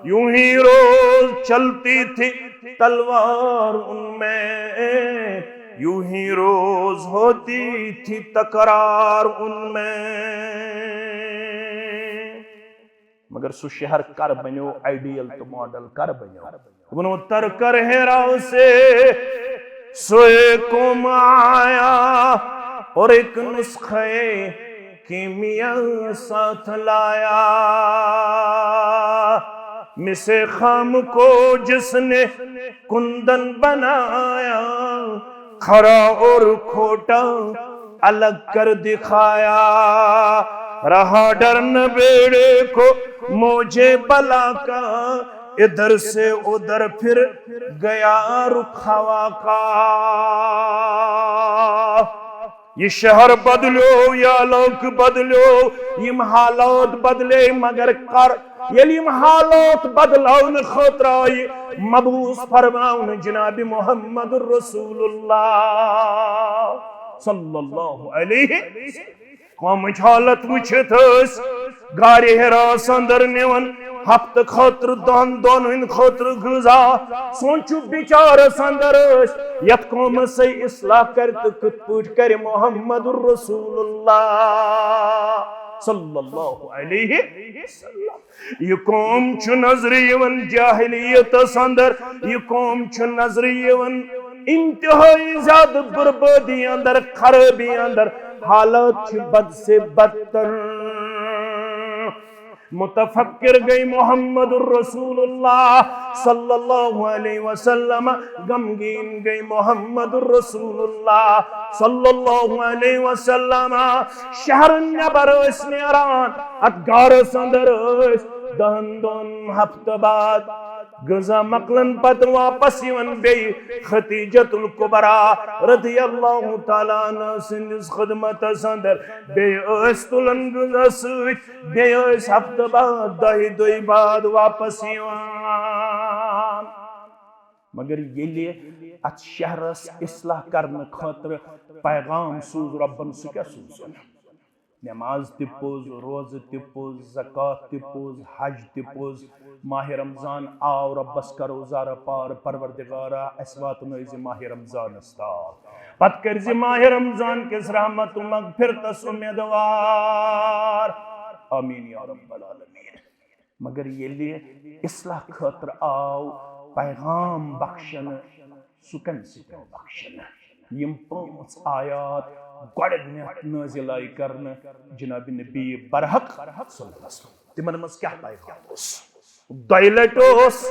یوں ہی روز چلتی تھی تلوار ان میں، یوں ہی روز ہوتی تھی تکرار ان میں۔ مگر سُہ شہر کر بنیو آئیڈیل تہٕ ماڈل کر بنیو؟ ووٚنُن، تر کر ہیرا سے سوئے قوم آیا، اور ایک نسخہ کیمیا ساتھ لایا۔ مس خام کو جس نے کندن بنایا، کھرا اور کھوٹا الگ کر دکھایا۔ رہا ڈر نہ بیڑے کو موجے بلا کا، ادھر سے ادھر پھر گیا رخ ہوا کا۔ یہ شہر بدلیو، یہ علاقہٕ بدلیو، یِم حالات بدلے، مگر کر، ییٚلہِ یِم حالات بدلاونہٕ خٲطرٕ آیہِ، مبعوث فرماونہٕ جناب محمد رسول اللہ صلی اللہ علیہ۔ قومٕچ حالت وٕچھِتھ ٲسۍ غارِ حراس اندر نِوان ہفتہٕ خٲطرٕ، دۄن دۄن ہٕنٛدِ خٲطرٕ غذا۔ سونٛچِو، بِچارس اندر ٲسۍ، یتھ قومس سۭتۍ اصلاح کرِ تہٕ کِتھ پٲٹھۍ کرِ محمد رسول اللہ صلی اللہ علیہ وسلم۔ یہ قوم چھُ نظرِ یِوان جاہلیتس اندر، یہ قوم چھُ نظرِ یِوان انتہائی زیادٕ بربٲدی اندر، خرٲبی اندر، حالات چھِ بد سے بدتر۔ متفکر گٔے محمد رسول اللہ صلی اللہ علیہ وسلم، غمگیٖن گٔے محمد رسول اللہ صلی اللہ علیہ وسلم۔ شہر نٮ۪بر ٲسۍ نیران، اتھ غارس اندر ٲسۍ دہن دۄن ہفتہٕ بعد غذا مۄکلن پتہٕ واپس یِوان بیٚیہِ خدیجۃ الکبریٰ رضی اللہ تعالیٰ عنہا سٕنٛدِس خدمتس اندر، بیٚیہِ ٲسۍ تُلان غذا سۭتۍ، بیٚیہِ ٲسۍ ہفتہٕ بعد، دۄیہِ دۄہہِ بعد واپس یِوان۔ مگر ییٚلہِ اتھ شہرس اصلاح کرنہٕ خٲطرٕ پیغام سوٗز رۄبن، سُہ کیٛاہ سوٗزُن؟ نماز تہِ پوٚز، روزٕ تہِ پوٚز، زکوٰۃ تہِ پوٚز، حج تہِ پوٚز۔ ماہِ رمضان آو، رۄبس کرو زارٕ پار، پروردگارا، اسہِ واتنٲوزِ ماہِ رمضانس تام۔ پتہٕ کٔرزِ ماہِ رمضان کِس رحمت و مغفرتس امیدوار۔ آمین یا رب العالمین۔ مگر ییٚلہِ اصلاح خٲطرٕ آو پیغام بخشنہٕ، سُہ کمہِ سۭتۍ آو بخشنہٕ؟ یِم پانٛژھ آیات گۄڈٕنیتھ نٲزِل آیہِ کرنہٕ جناب نبی برحق صلی اللہ علیہ وسلم۔ تِمن منٛز کیٛاہ پیغام اوس؟ دۄیہِ لٹہِ اوس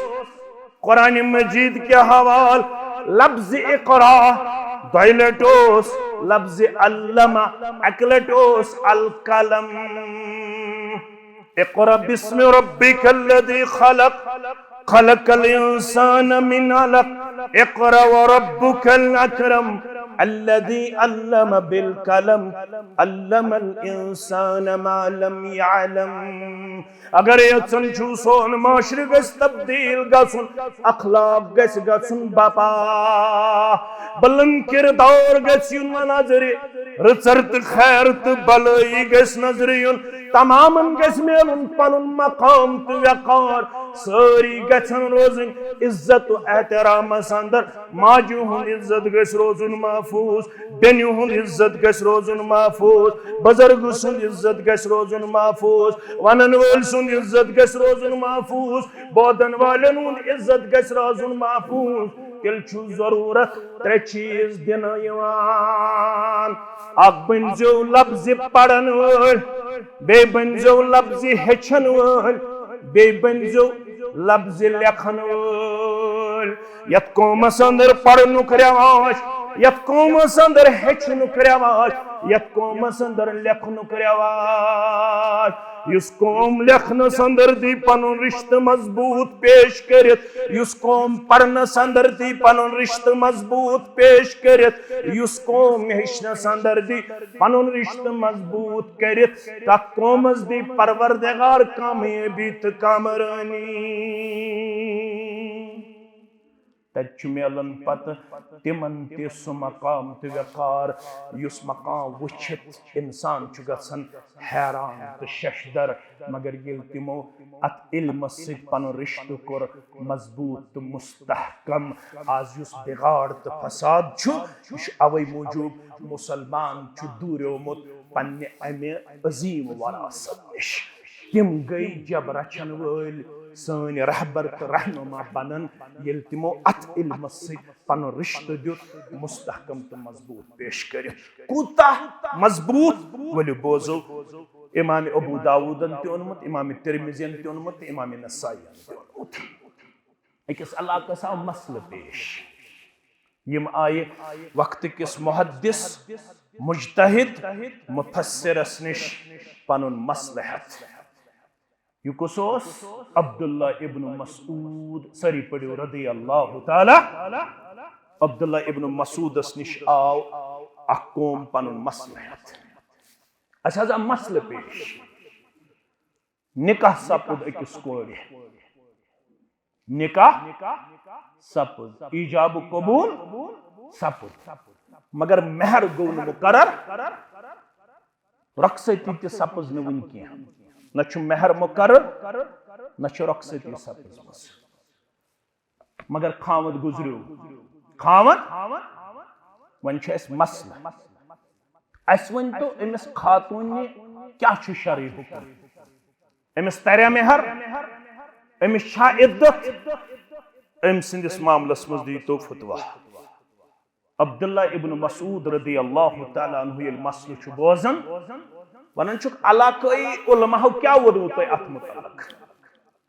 قرآن مجید کہِ حوالہٕ لفظ اقرا، دۄیہِ لٹہِ اوس لفظ علم، اکہِ لٹہِ اوس القلم۔ اقرأ باسم ربك الذي خلق، خلق الإنسان من علق، اقرأ وربك الأكرم، الذي علم بالقلم، علم الإنسان ما لم يعلم۔ اگر یژھان چھُو سون معاشرٕ گژھِ تبدیل گژھُن، اخلاق گژھِ گژھُن بپا، بلند کردار گژھِ یُن نظرِ، رٕژر تہٕ خیر تہٕ بلٲیی گژھِ نظرِ یُن، تمامن گژھِ میلُن پنُن مقام تہٕ وقار، سٲری گژھن روزٕنۍ عزت و احترامس اندر۔ ماجہِ ہُنٛد عزت گژھِ روزُن محفوظ، بیٚنہِ ہُنٛد عزت گژھِ روزُن محفوظ، بزرگ سُنٛد عزت گژھِ روزُن محفوظ، ونن وٲلۍ سُنٛد عزت گژھِ روزُن محفوظ، بوزن والٮ۪ن ہُنٛد عزت گژھِ روزُن محفوظ۔ تیٚلہِ چھُ ضروٗرت ترٛےٚ چیٖز دِنہٕ یِوان۔ اکھ بٔنزیو لفظِ پرن وٲلۍ، بیٚیہِ بٔنزیو لفظِ ہیٚچھن وٲلۍ، بیٚیہِ بٔنزیو لفظِ لیکھن وٲلۍ۔ یتھ قومس اندر پرنُک رواج، یتھ قومس اندر ہیٚچھنُک رواج، یتھ قومس اندر لیکھنُک رواج، یُس قوم لیکھنس اندر دی پنُن رشتہٕ مضبوط پیش کٔرِتھ، یُس قوم پرنس اندر دی پنُن رشتہٕ مضبوط پیش کٔرِتھ، یُس قوم ہیٚچھنس اندر دی پنُن رشتہٕ مضبوط کٔرِتھ، تتھ قومس دی پروردگار کامیٲبی تہٕ کامرٲنی۔ تتہِ چھُ میلان پتہٕ تِمن تہِ سُہ مقام تہٕ وقار، یُس مقام وٕچھِتھ انسان چھُ گژھان حیران تہٕ ششدر۔ مگر ییٚلہِ تِمو اتھ علمس سۭتۍ پنُن رشتہٕ کوٚر مضبوط تہٕ مستحکم، آز یُس بگاڑ تہٕ فساد چھُ، یہِ چھُ اوے موٗجوٗب مسلمان چھُ دوٗریومُت پننہِ امہِ عظیم وراثت نِش۔ تِم گٔے جب رچھن وٲلۍ، سٲنۍ رہبر تہٕ رہنما بنن، ییٚلہِ تِمو اتھ علمس سۭتۍ پنُن رشتہٕ دیُت مستحکم تہٕ مضبوط پیش کٔرِتھ۔ کوٗتاہ مضبوط؟ ؤلِو بوزو، امام ابو داوودن تہِ اوٚنمُت، امام ترمذین تہِ اوٚنمُت تہٕ امام نسائین تہِ اوٚنمُت۔ أکِس علاقس آو مسلہٕ پیش۔ یِم آیہِ وقتہٕ کِس محدث، مجتہد، مفسرس نِش پنُن مسلہٕ ہٮ۪تھ۔ یہِ کُس اوس؟ عبداللہ ابن مسعود۔ سٲری پٔرِو رضی اللہ تعالی۔ عبداللہ ابن مسعودس نِش آو اکھ قوم پنُن مسلہٕ ہٮ۪تھ۔ اسہِ حظ آو مسلہٕ پیش۔ نکاح سپُد أکِس کورِ۔ نکاح سپُد، ایجاب قبول سپُد، مگر مہر گوٚو نہٕ مقرر، رۄخصتی تہِ سپٕز نہٕ وُنہِ کینٛہہ۔ نہ چھُ مہر مقرر، نہ چھُ رۄخصتی سپٕزمٕژ۔ مگر خاوند گُزریو۔ خاوند، وۄنۍ چھُ اَسہِ مسلہٕ۔ اَسہِ ؤنۍ تو، أمِس خاتوٗنہِ کیٛاہ چھُ شرعی حُکم؟ أمِس تریا مہر؟ أمِس چھا عدت؟ أمۍ سٕنٛدِس معاملس منٛز دِیتو فتوا۔ عبداللہ ابن مسعود رضی اللہ تعالیٰ عنہ ییٚلہِ مسلہٕ چھُ بوزان، ونان چھُکھ، علاقٲیی علماہو کیٛاہ ووٚنوٕ تۄہہِ اتھ متعلق؟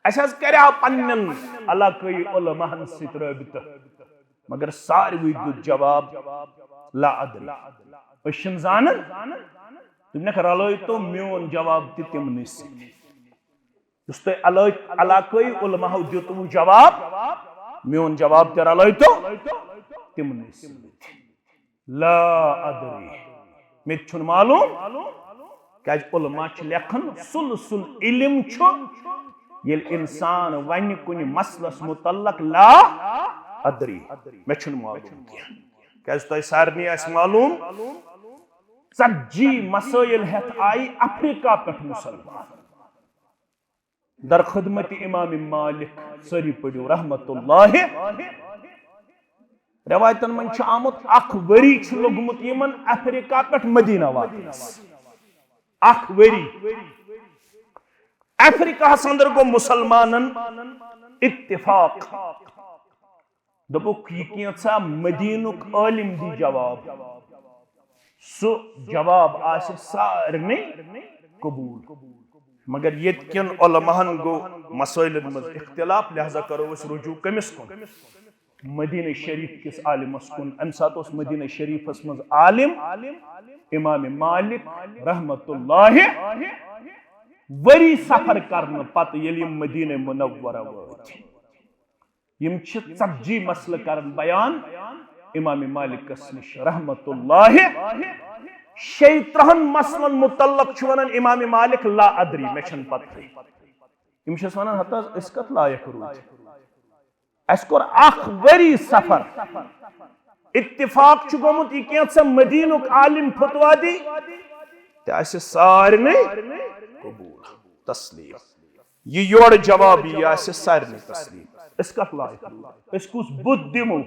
اسہِ حظ کریاو پننٮ۪ن علاقٲیی علماہن سۭتۍ رٲبطہٕ، مگر ساروٕے دیُت جواب، لا ادری، أسۍ چھِنہٕ زانان۔ دوٚپنکھ، رلٲوتو میون جواب تہِ تِمنٕے سۭتۍ۔ یُس تۄہہِ علا-، علاقٲیی علماہو دیُتوٕ جواب، میون جواب تہِ رلٲوتو تِمنٕے سۭتۍ۔ لا ادری، مےٚ تہِ چھُنہٕ معلوم، کیازِ علماء چھِ لیکھان، سُل سُل علم چھُ، ییٚلہِ انسان ونہِ کُنہِ مسلس متعلق، لا ادری، مےٚ چھُنہٕ معلوم کینٛہہ۔ کیازِ تۄہہِ سارنٕے آسہِ معلوم، ژتجی مسٲیل ہٮ۪تھ آیہِ افریقہ پٮ۪ٹھ مسلمان۔ در خدمت امام مالک، سٲری پٔرِو رحمت اللہ۔ رٮ۪وایتن منٛز چھُ آمُت، اکھ ؤری چھُ لوٚگمُت یِمن افریقہ پٮ۪ٹھ مدینہ واتنس۔ اکھ ؤری۔ افریقہس اندر گوٚو مسلمانن اتفاق۔ دوٚپُکھ، یہِ کینٛژھا مدینُک عٲلِم دی جواب، سُہ جواب آسہِ سارنٕے قبوٗل۔ مگر ییٚتہِ کٮ۪ن علماہن گوٚو مسٲیلن منٛز اختلاف، لہذا کرو أسۍ رجوع کٔمِس کُن؟ مدینہ شریف کِس عالمس کُن۔ امہِ ساتہٕ اوس مدینہ شریفس منٛز عالم امام مالک رحمت اللہ۔ ؤری سفر کرنہٕ پتہٕ ییٚلہِ یِم مدینہ منورہ وٲتۍ، یِم چھِ ژتجی مسلہٕ کران بیان امام مالکس نِش رحمت اللہ۔ شیٚیہِ ترٕہن مسلن متعلق چھُ ونان امام مالک، لا ادری، مےٚ چھنہٕ پتہٕے۔ یِم چھِس ونان، ہتہٕ حظ، أسۍ کتھ لایق روٗدۍ؟ اسہِ کوٚر اکھ ؤری سفر، اتفاق چھُ گوٚمُت، یہِ کینٛژھا مدینُک عالم فتوا دی، تہِ آسہِ سارنٕے قبوٗل، تسلیم۔ یہِ یورٕ جواب یی، یہِ آسہِ سارنٕے تسلیم۔ أسۍ کتھ لایق روٗدۍ؟ أسۍ کُس بُتھ دِمو؟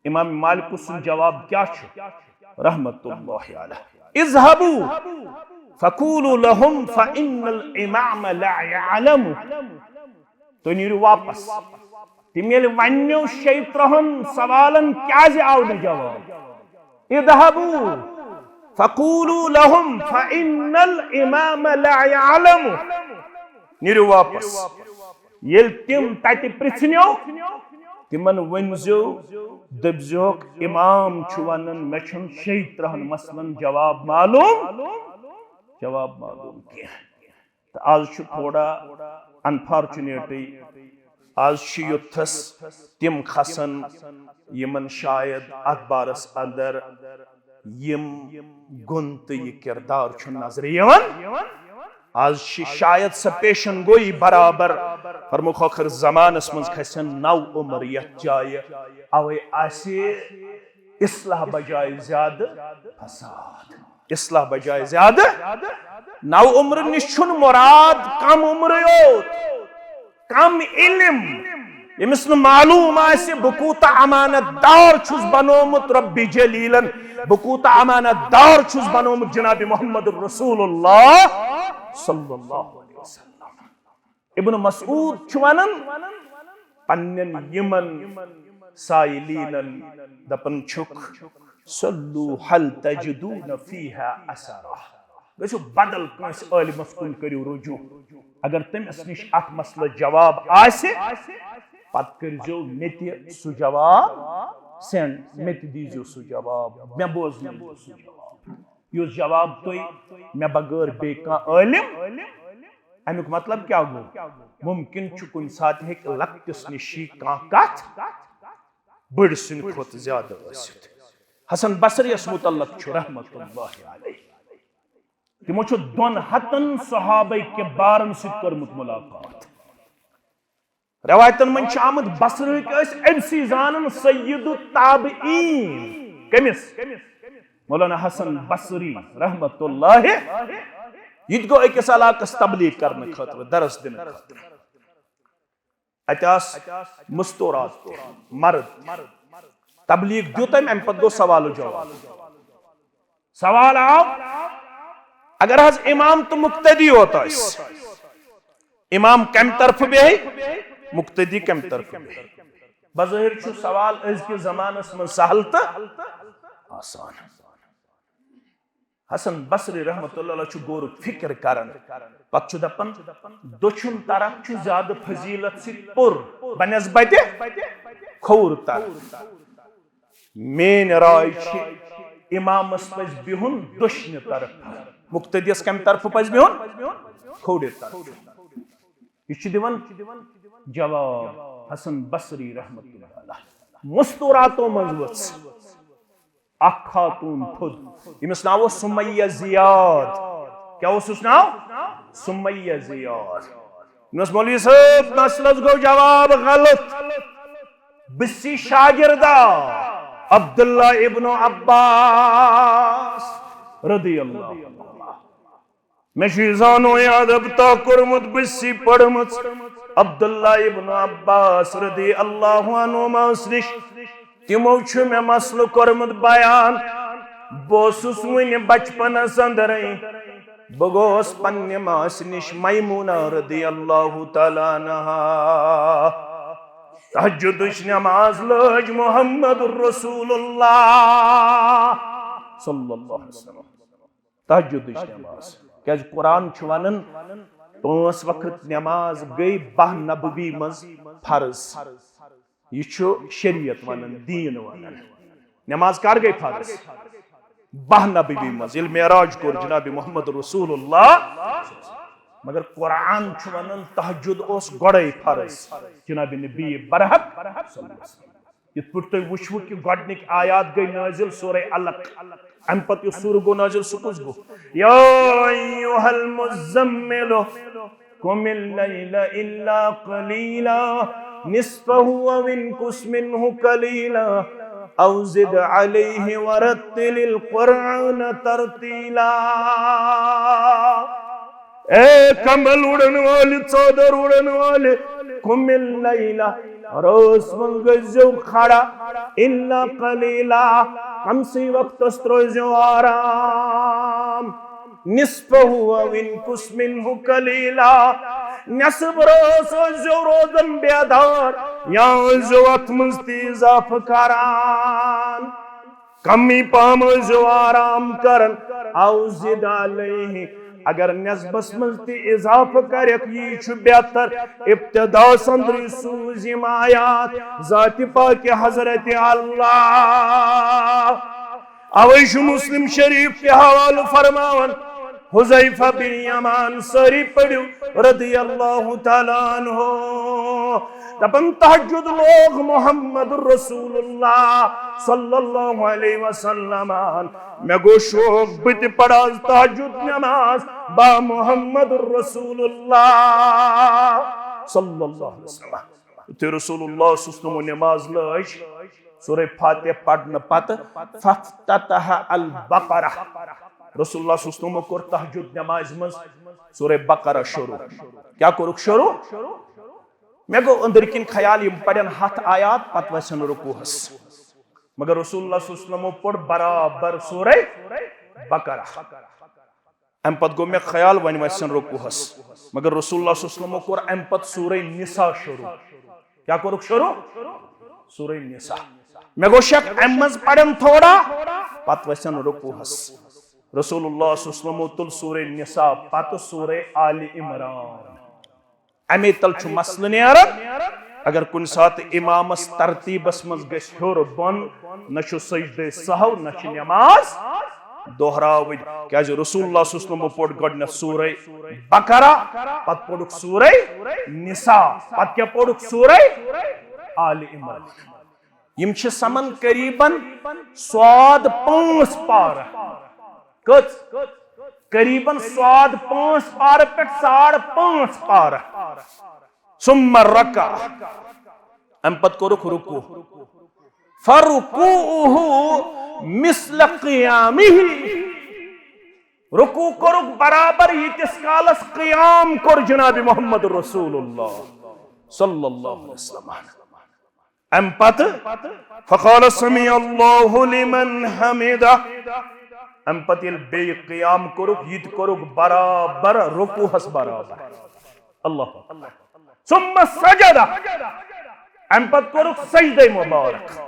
امام مالک سُنٛد جواب کیٛاہ چھُ؟ رحمت اللہ علیہ، اذهبوا فقولوا لهم فإن الإمام لا يعلم۔ تُہۍ نیٖرِو واپس۔ تِم ییٚلہِ وننیو شیٚیہِ ترٕہن سوالن کیٛازِ آو نہٕ جواب؟ اذهبوا فقولوا لهم فإن الإمام لا يعلم۔ نیٖرِو واپس۔ ییٚلہِ تِم تتہِ پرژھنیو، تِمن ؤنۍزیو، دٔپزیوکھ، امام چھُ ونان، مےٚ چھُنہٕ شیٚیہِ ترٕہن مسلن جواب معلوم، جواب معلوم کینٛہہ۔ تہٕ آز چھُ تھوڑا، انفارچونیٹلی، آز چھِ یوٚتھس تِم کھسان یِمن شاید اتھ بارس اندر یِم گُن تہٕ یہِ کردار چھُ نظرِ یِوان۔ آز چھِ شاید سۄ پیشن گویی برابر، فرموکھ ٲخر زمانس منٛز کھسن نو عمر یتھ جایہِ، اوے آسہِ اصلاح بجایہِ زیادٕ فساد۔ اصلاح بجایہِ زیادٕ۔ نو عمر نِش چھُنہٕ مراد کم عمرٕے یوت، کم علم۔ ییٚمِس نہٕ معلوم آسہِ بہٕ کوٗتاہ امانت دار چھُس بنومُت ربِ جلیلن، بہٕ کوٗتاہ امانت دار چھُس بنومُت جناب محمد رسول اللہ صلی اللہ علیہ وسلم۔ ابن مسعود چھُ ونان پننٮ۪ن یِمن سائلینن، دپان چھُکھ، "صلوا هل تجدون فيها اثرا"، گژھِو بدل کٲنٛسہِ عٲلمس کُن کٔرِو رجوع، اگر تٔمِس نِش اتھ مسلس جواب آسہِ، پتہٕ کٔرۍزیو مےٚ تہِ سُہ جواب سینڈ، مےٚ تہِ دیٖزیو سُہ جواب، مےٚ بوزنٲیزیو سُہ جواب۔ یُس جواب تُہۍ مےٚ بغٲر بیٚیہِ کانٛہہ عٲلم، امیُک مطلب کیٛاہ گوٚو؟ ممکن چھُ کُنہِ ساتہٕ ہیٚکہِ لۄکٹِس نِش یی کانٛہہ کتھ بٔڑۍ سٕنٛدِ کھۄتہٕ زیادٕ ٲسِتھ۔ حسن بصریَس متعلق چھُ رحمت اللہ علیہ، تِمو چھُ دۄن ہتن صحابہ کبارن سۭتۍ کٔرمٕژ ملاقات۔ روایتن منٛز چھُ آمُت، بصرٕکۍ ٲسۍ أمۍ سٕے زانان سید التابعین۔ کٔمِس؟ مولانا حسن بصری رحمت اللہ۔ یہِ تہِ گوٚو أکِس علاقس تبلیغ کرنہٕ خٲطرٕ، درس دِنہٕ خٲطرٕ۔ اتہِ آس مستورات تہِ، مرد تہِ۔ تبلیغ دیُت أمۍ، امہِ پتہٕ گوٚو سوال و جواب۔ سوال آو، اگر حظ امام تہٕ مقتدی یوت آسہِ، امام کمہِ طرفہٕ بیٚہہِ، مقتدی کمہِ طرفہٕ بیٚہہِ؟ بظٲہر چھُ سوال أزکِس زمانس منٛز سہل تہٕ آسان۔ حسن بصری رحمت اللہ علیہ چھُ غورُک فکر کران، پتہٕ چھُ دپان، دٔچھُن طرف چھُ زیادٕ فضیلت سۭتۍ پُر بنسبت کھووُر طرف۔ میٲنۍ راے چھِ، امامس پزِ بِہُن دٔچھنہِ طرفہٕ، مقتدیس کمہِ طرفہٕ پزِ بِہُن؟ کھوورِ طرفہٕ۔ یہِ چھُ دِوان جواب حسن بصری رحمت اللہ علیہ۔ مستوراتو منٛز ؤژھ اکھ خاتون تھوٚد، ییٚمِس ناو اوس سمیہ زیاد۔ کیٛاہ اوسُس ناو؟ سمیہ زیاد۔ دوٚپنس، "مولوی صٲب، مسلس گوٚو جواب غلط۔ بہٕ چھُس شاگردا عبداللہ ابن عباس رضی اللہ عنہ۔ مےٚ چھُ یہِ زانو یاد، ابتدا کوٚرمُت، بہٕ چھُس پٔرمٕژ عبداللہ ابن عباس رضی اللہ عنہماس نِش۔ تِمو چھُ مےٚ مسلہٕ کوٚرمُت بیان۔ بہٕ اوسُس وُنہِ بچپنس اندرے۔ بہٕ گوس پننہِ ماسہِ نِش میمونہ رضی اللہ تعالیٰ عنہا۔ تہجدٕچ نماز لٲج محمد رسول اللہ صلی اللہ علیہ وسلم۔ تہجدٕچ نماز۔ کیازِ قرآن چھُ ونان، پانٛژھ وقت نماز گٔے باہ نبوی منٛز فرض۔ یہِ چھُ شریعت ونان، دین ونان۔ نماز کر گٔے فرض؟ باہ نبوی منٛز، ییٚلہِ معراج کوٚر جناب محمد رسول اللہ۔ مگر قرآن چھُ ونان، تہجد اوس گۄڈے فرض جناب نبی برحق۔ یِتھ پٲٹھۍ تُہۍ وٕچھوٕ کہِ گۄڈٕنِکۍ آیات گٔے نٲزِل سورہ علق، اَمہِ پتہٕ یُس سورہ گوٚو نٲزِل، سُہ کُس گوٚو؟ یا ایھا المزمل قم اللیل الا قلیلا نصفہ او انقص منہ قلیلا او زد علیہ ورتل القرآن ترتیلا۔ اے کمبل اُڑن والہِ، ژادر اُڑن والہِ، قم اللیل، رٲژ منٛز گٔژھزیو کھڑا، الا قلیلا، کمسٕے وقتس ترٲوزیو آرام، نصفہ او انقص منہ قلیلا، نصف رٲژ ٲسۍزیو روزان بیدار یا ٲسۍزیو اتھ منٛز تہِ اضافہٕ کران۔ کمی پہم ٲسۍزیو آرام کران۔ او زد علیہ، اگر نصفس منٛز تہِ اضافہٕ کرکھ، یی چھُ بہتر۔ ابتداس اندرٕے سوٗز یِم آیات ذاتِ پاکِ حضرت اللہ۔ اوے چھُ مسلم شریف کہِ حوالہٕ فرماوان، حذیفہ بن یمان، سٲری پٔرِو رضی اللہ تعالیٰ عنہ۔ دپان، تہجد لوگ محمد رسول اللہ صلی اللہ علیہ وسلم۔ مےٚ گوٚو شوق، بہٕ تہِ پرٕ آز تہجد نماز با محمد رسول اللہ صلی اللہ علیہ وسلم۔ یُتھُے رسول اللہ صلی اللہ علیہ وسلم نماز لٲج، سورہ فاتحہ پرنہٕ پتہٕ فافتتح البقرہ۔ رسول اللہ صلی اللہ علیہ وسلم کوٚر تہجد نمازِ منٛز سورہ بقرہ شروع۔ کیٛاہ کوٚرُکھ شروع؟ مےٚ گوٚو أنٛدٕرۍ کِنۍ خیال، یِم پرن ہتھ آیات، پتہٕ وسن رکوعس۔ مگر رسول اللہ صلی اللہ علیہ وسلم پوٚر برابر سورہ بقرہ۔ امہِ پتہٕ گوٚو مےٚ خیال، وۄنۍ وسن رکوعس۔ مگر رسول اللہ صلی اللہ علیہ وسلم کوٚر امہِ پتہٕ سورہ نساء شروع۔ کیٛاہ کوٚرُکھ شروع؟ سورہ نساء۔ مےٚ گوٚو شک، امہِ منٛز پرن تھوڑا، پتہٕ وسن رکوعس۔ رسول اللہ صلی اللہ علیہ وسلم تُل سورہ نساء، پتہٕ سورہ آل عمران۔ امی تل چھُ مسلہٕ نیران۔ اگر کُنہِ ساتہٕ امامس ترتیبس منٛز گژھِ ہیوٚر بۄن، نہ چھُ سجدے سہو، نہ چھِ نماز دہراوٕنۍ۔ کیازِ رسول اللہ صلی اللہ علیہ وسلم پوٚر گۄڈٕنیتھ سورہ بقرہ، پتہٕ پوٚرُکھ سورہ نساء، پتہٕ کیٛاہ پوٚرُکھ؟ سورہ آل عمران۔ یِم چھِ سمان قریباً سواد پانٛژھ پارٕ۔ کٔژ؟ قریباً سواد پانٛژھ پارٕ پٮ۪ٹھ ساڑ پانٛژھ پارٕ۔ ثم رکع، امہِ پتہٕ کوٚرُکھ رکوع۔ فرکوعہ مثل قیامہ، رکوع کوٚرُکھ برابر ییٖتِس کالس قیام کوٚر جناب محمد رسول اللہ صلی اللہ علیہ وسلم۔ امہِ پتہٕ فقال سمع اللہ لمن حمدہ، امہِ پتہٕ ییٚلہِ بیٚیہِ قیام کوٚرُکھ، یہِ تہِ کوٚرُکھ برابر رکوعس برابر۔ اللہ اکبر۔ ثم سجد، امہِ پتہٕ کوٚرُکھ سجدے مبارک۔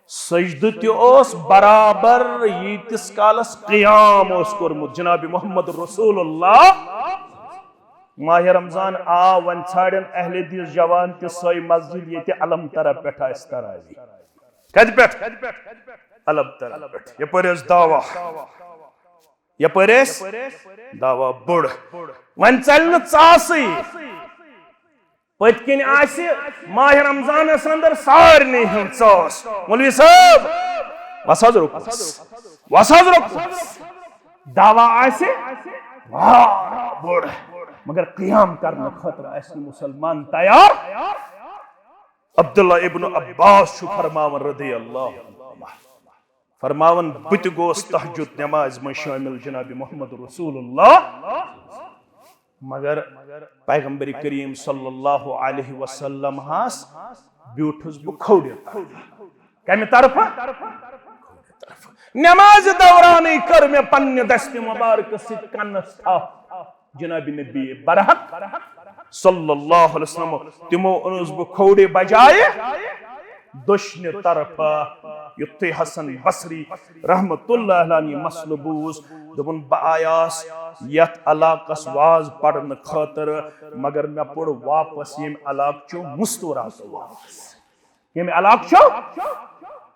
سجدٕ تہِ اوس برابر ییٖتِس کالس قیام اوس کوٚرمُت جناب محمد رسول اللہ۔ ماہ رمضان آو، وۄنۍ ژھانڈن اہل حدیث جوان تہِ سۄے مسجد، ییٚتہِ الم ترہ پٮ۪ٹھ آسہِ تراویح۔ کتہِ پٮ۪ٹھ؟ الم ترہ پٮ۪ٹھ۔ یپٲرۍ ٲس دعویٰ، یپٲرۍ ٲسۍ دعویٰ بٔڑ۔ وۄنۍ ژلہِ نہٕ ژاسٕے۔ پٔتۍ کِنۍ آسہِ ماہ رمضانس اندر سارنٕے ہٕنٛز ژاس۔ مولوی صٲب، وس حظ رُکوس، وس حظ رُکوس۔ دعویٰ آسہِ واریاہ بوٚڑ، مگر قیام کرنہٕ خٲطرٕ آسہِ نہٕ مسلمان تیار۔ عبداللہ ابن عباس چھُ فرماوان رضی اللہ عنہما، فرماوان، بہٕ تہِ گوس تہجد نمازِ منٛز شٲمِل جناب محمد رسول اللہ، مگر پیغمبر کریم صلی اللہ علیہ وسلم ہس بیوٗٹھُس بہٕ کھوڑِ طرفہٕ۔ کمہِ طرفہٕ؟ نمازِ دورانٕے کٔر مےٚ پننہِ دستِ مبارکہٕ سۭتۍ کنس تھپھ۔ جناب نبی برحق صلی اللہ علیہ وسلم، تِمو اوٚنُس بہٕ کھوڑِ بجایہِ دٔچھنہِ طرفہٕ۔ یُتھُے حسن بصری رحمت اللہ علیہ یہِ مسلہٕ بوٗز، دوٚپُن، بہٕ آیاس یتھ علاقس واز پرنہٕ خٲطرٕ، مگر مےٚ پوٚر واپس ییٚمہِ علاقہٕ چو مستوراتو واز۔ ییٚمہِ علاقہٕ چو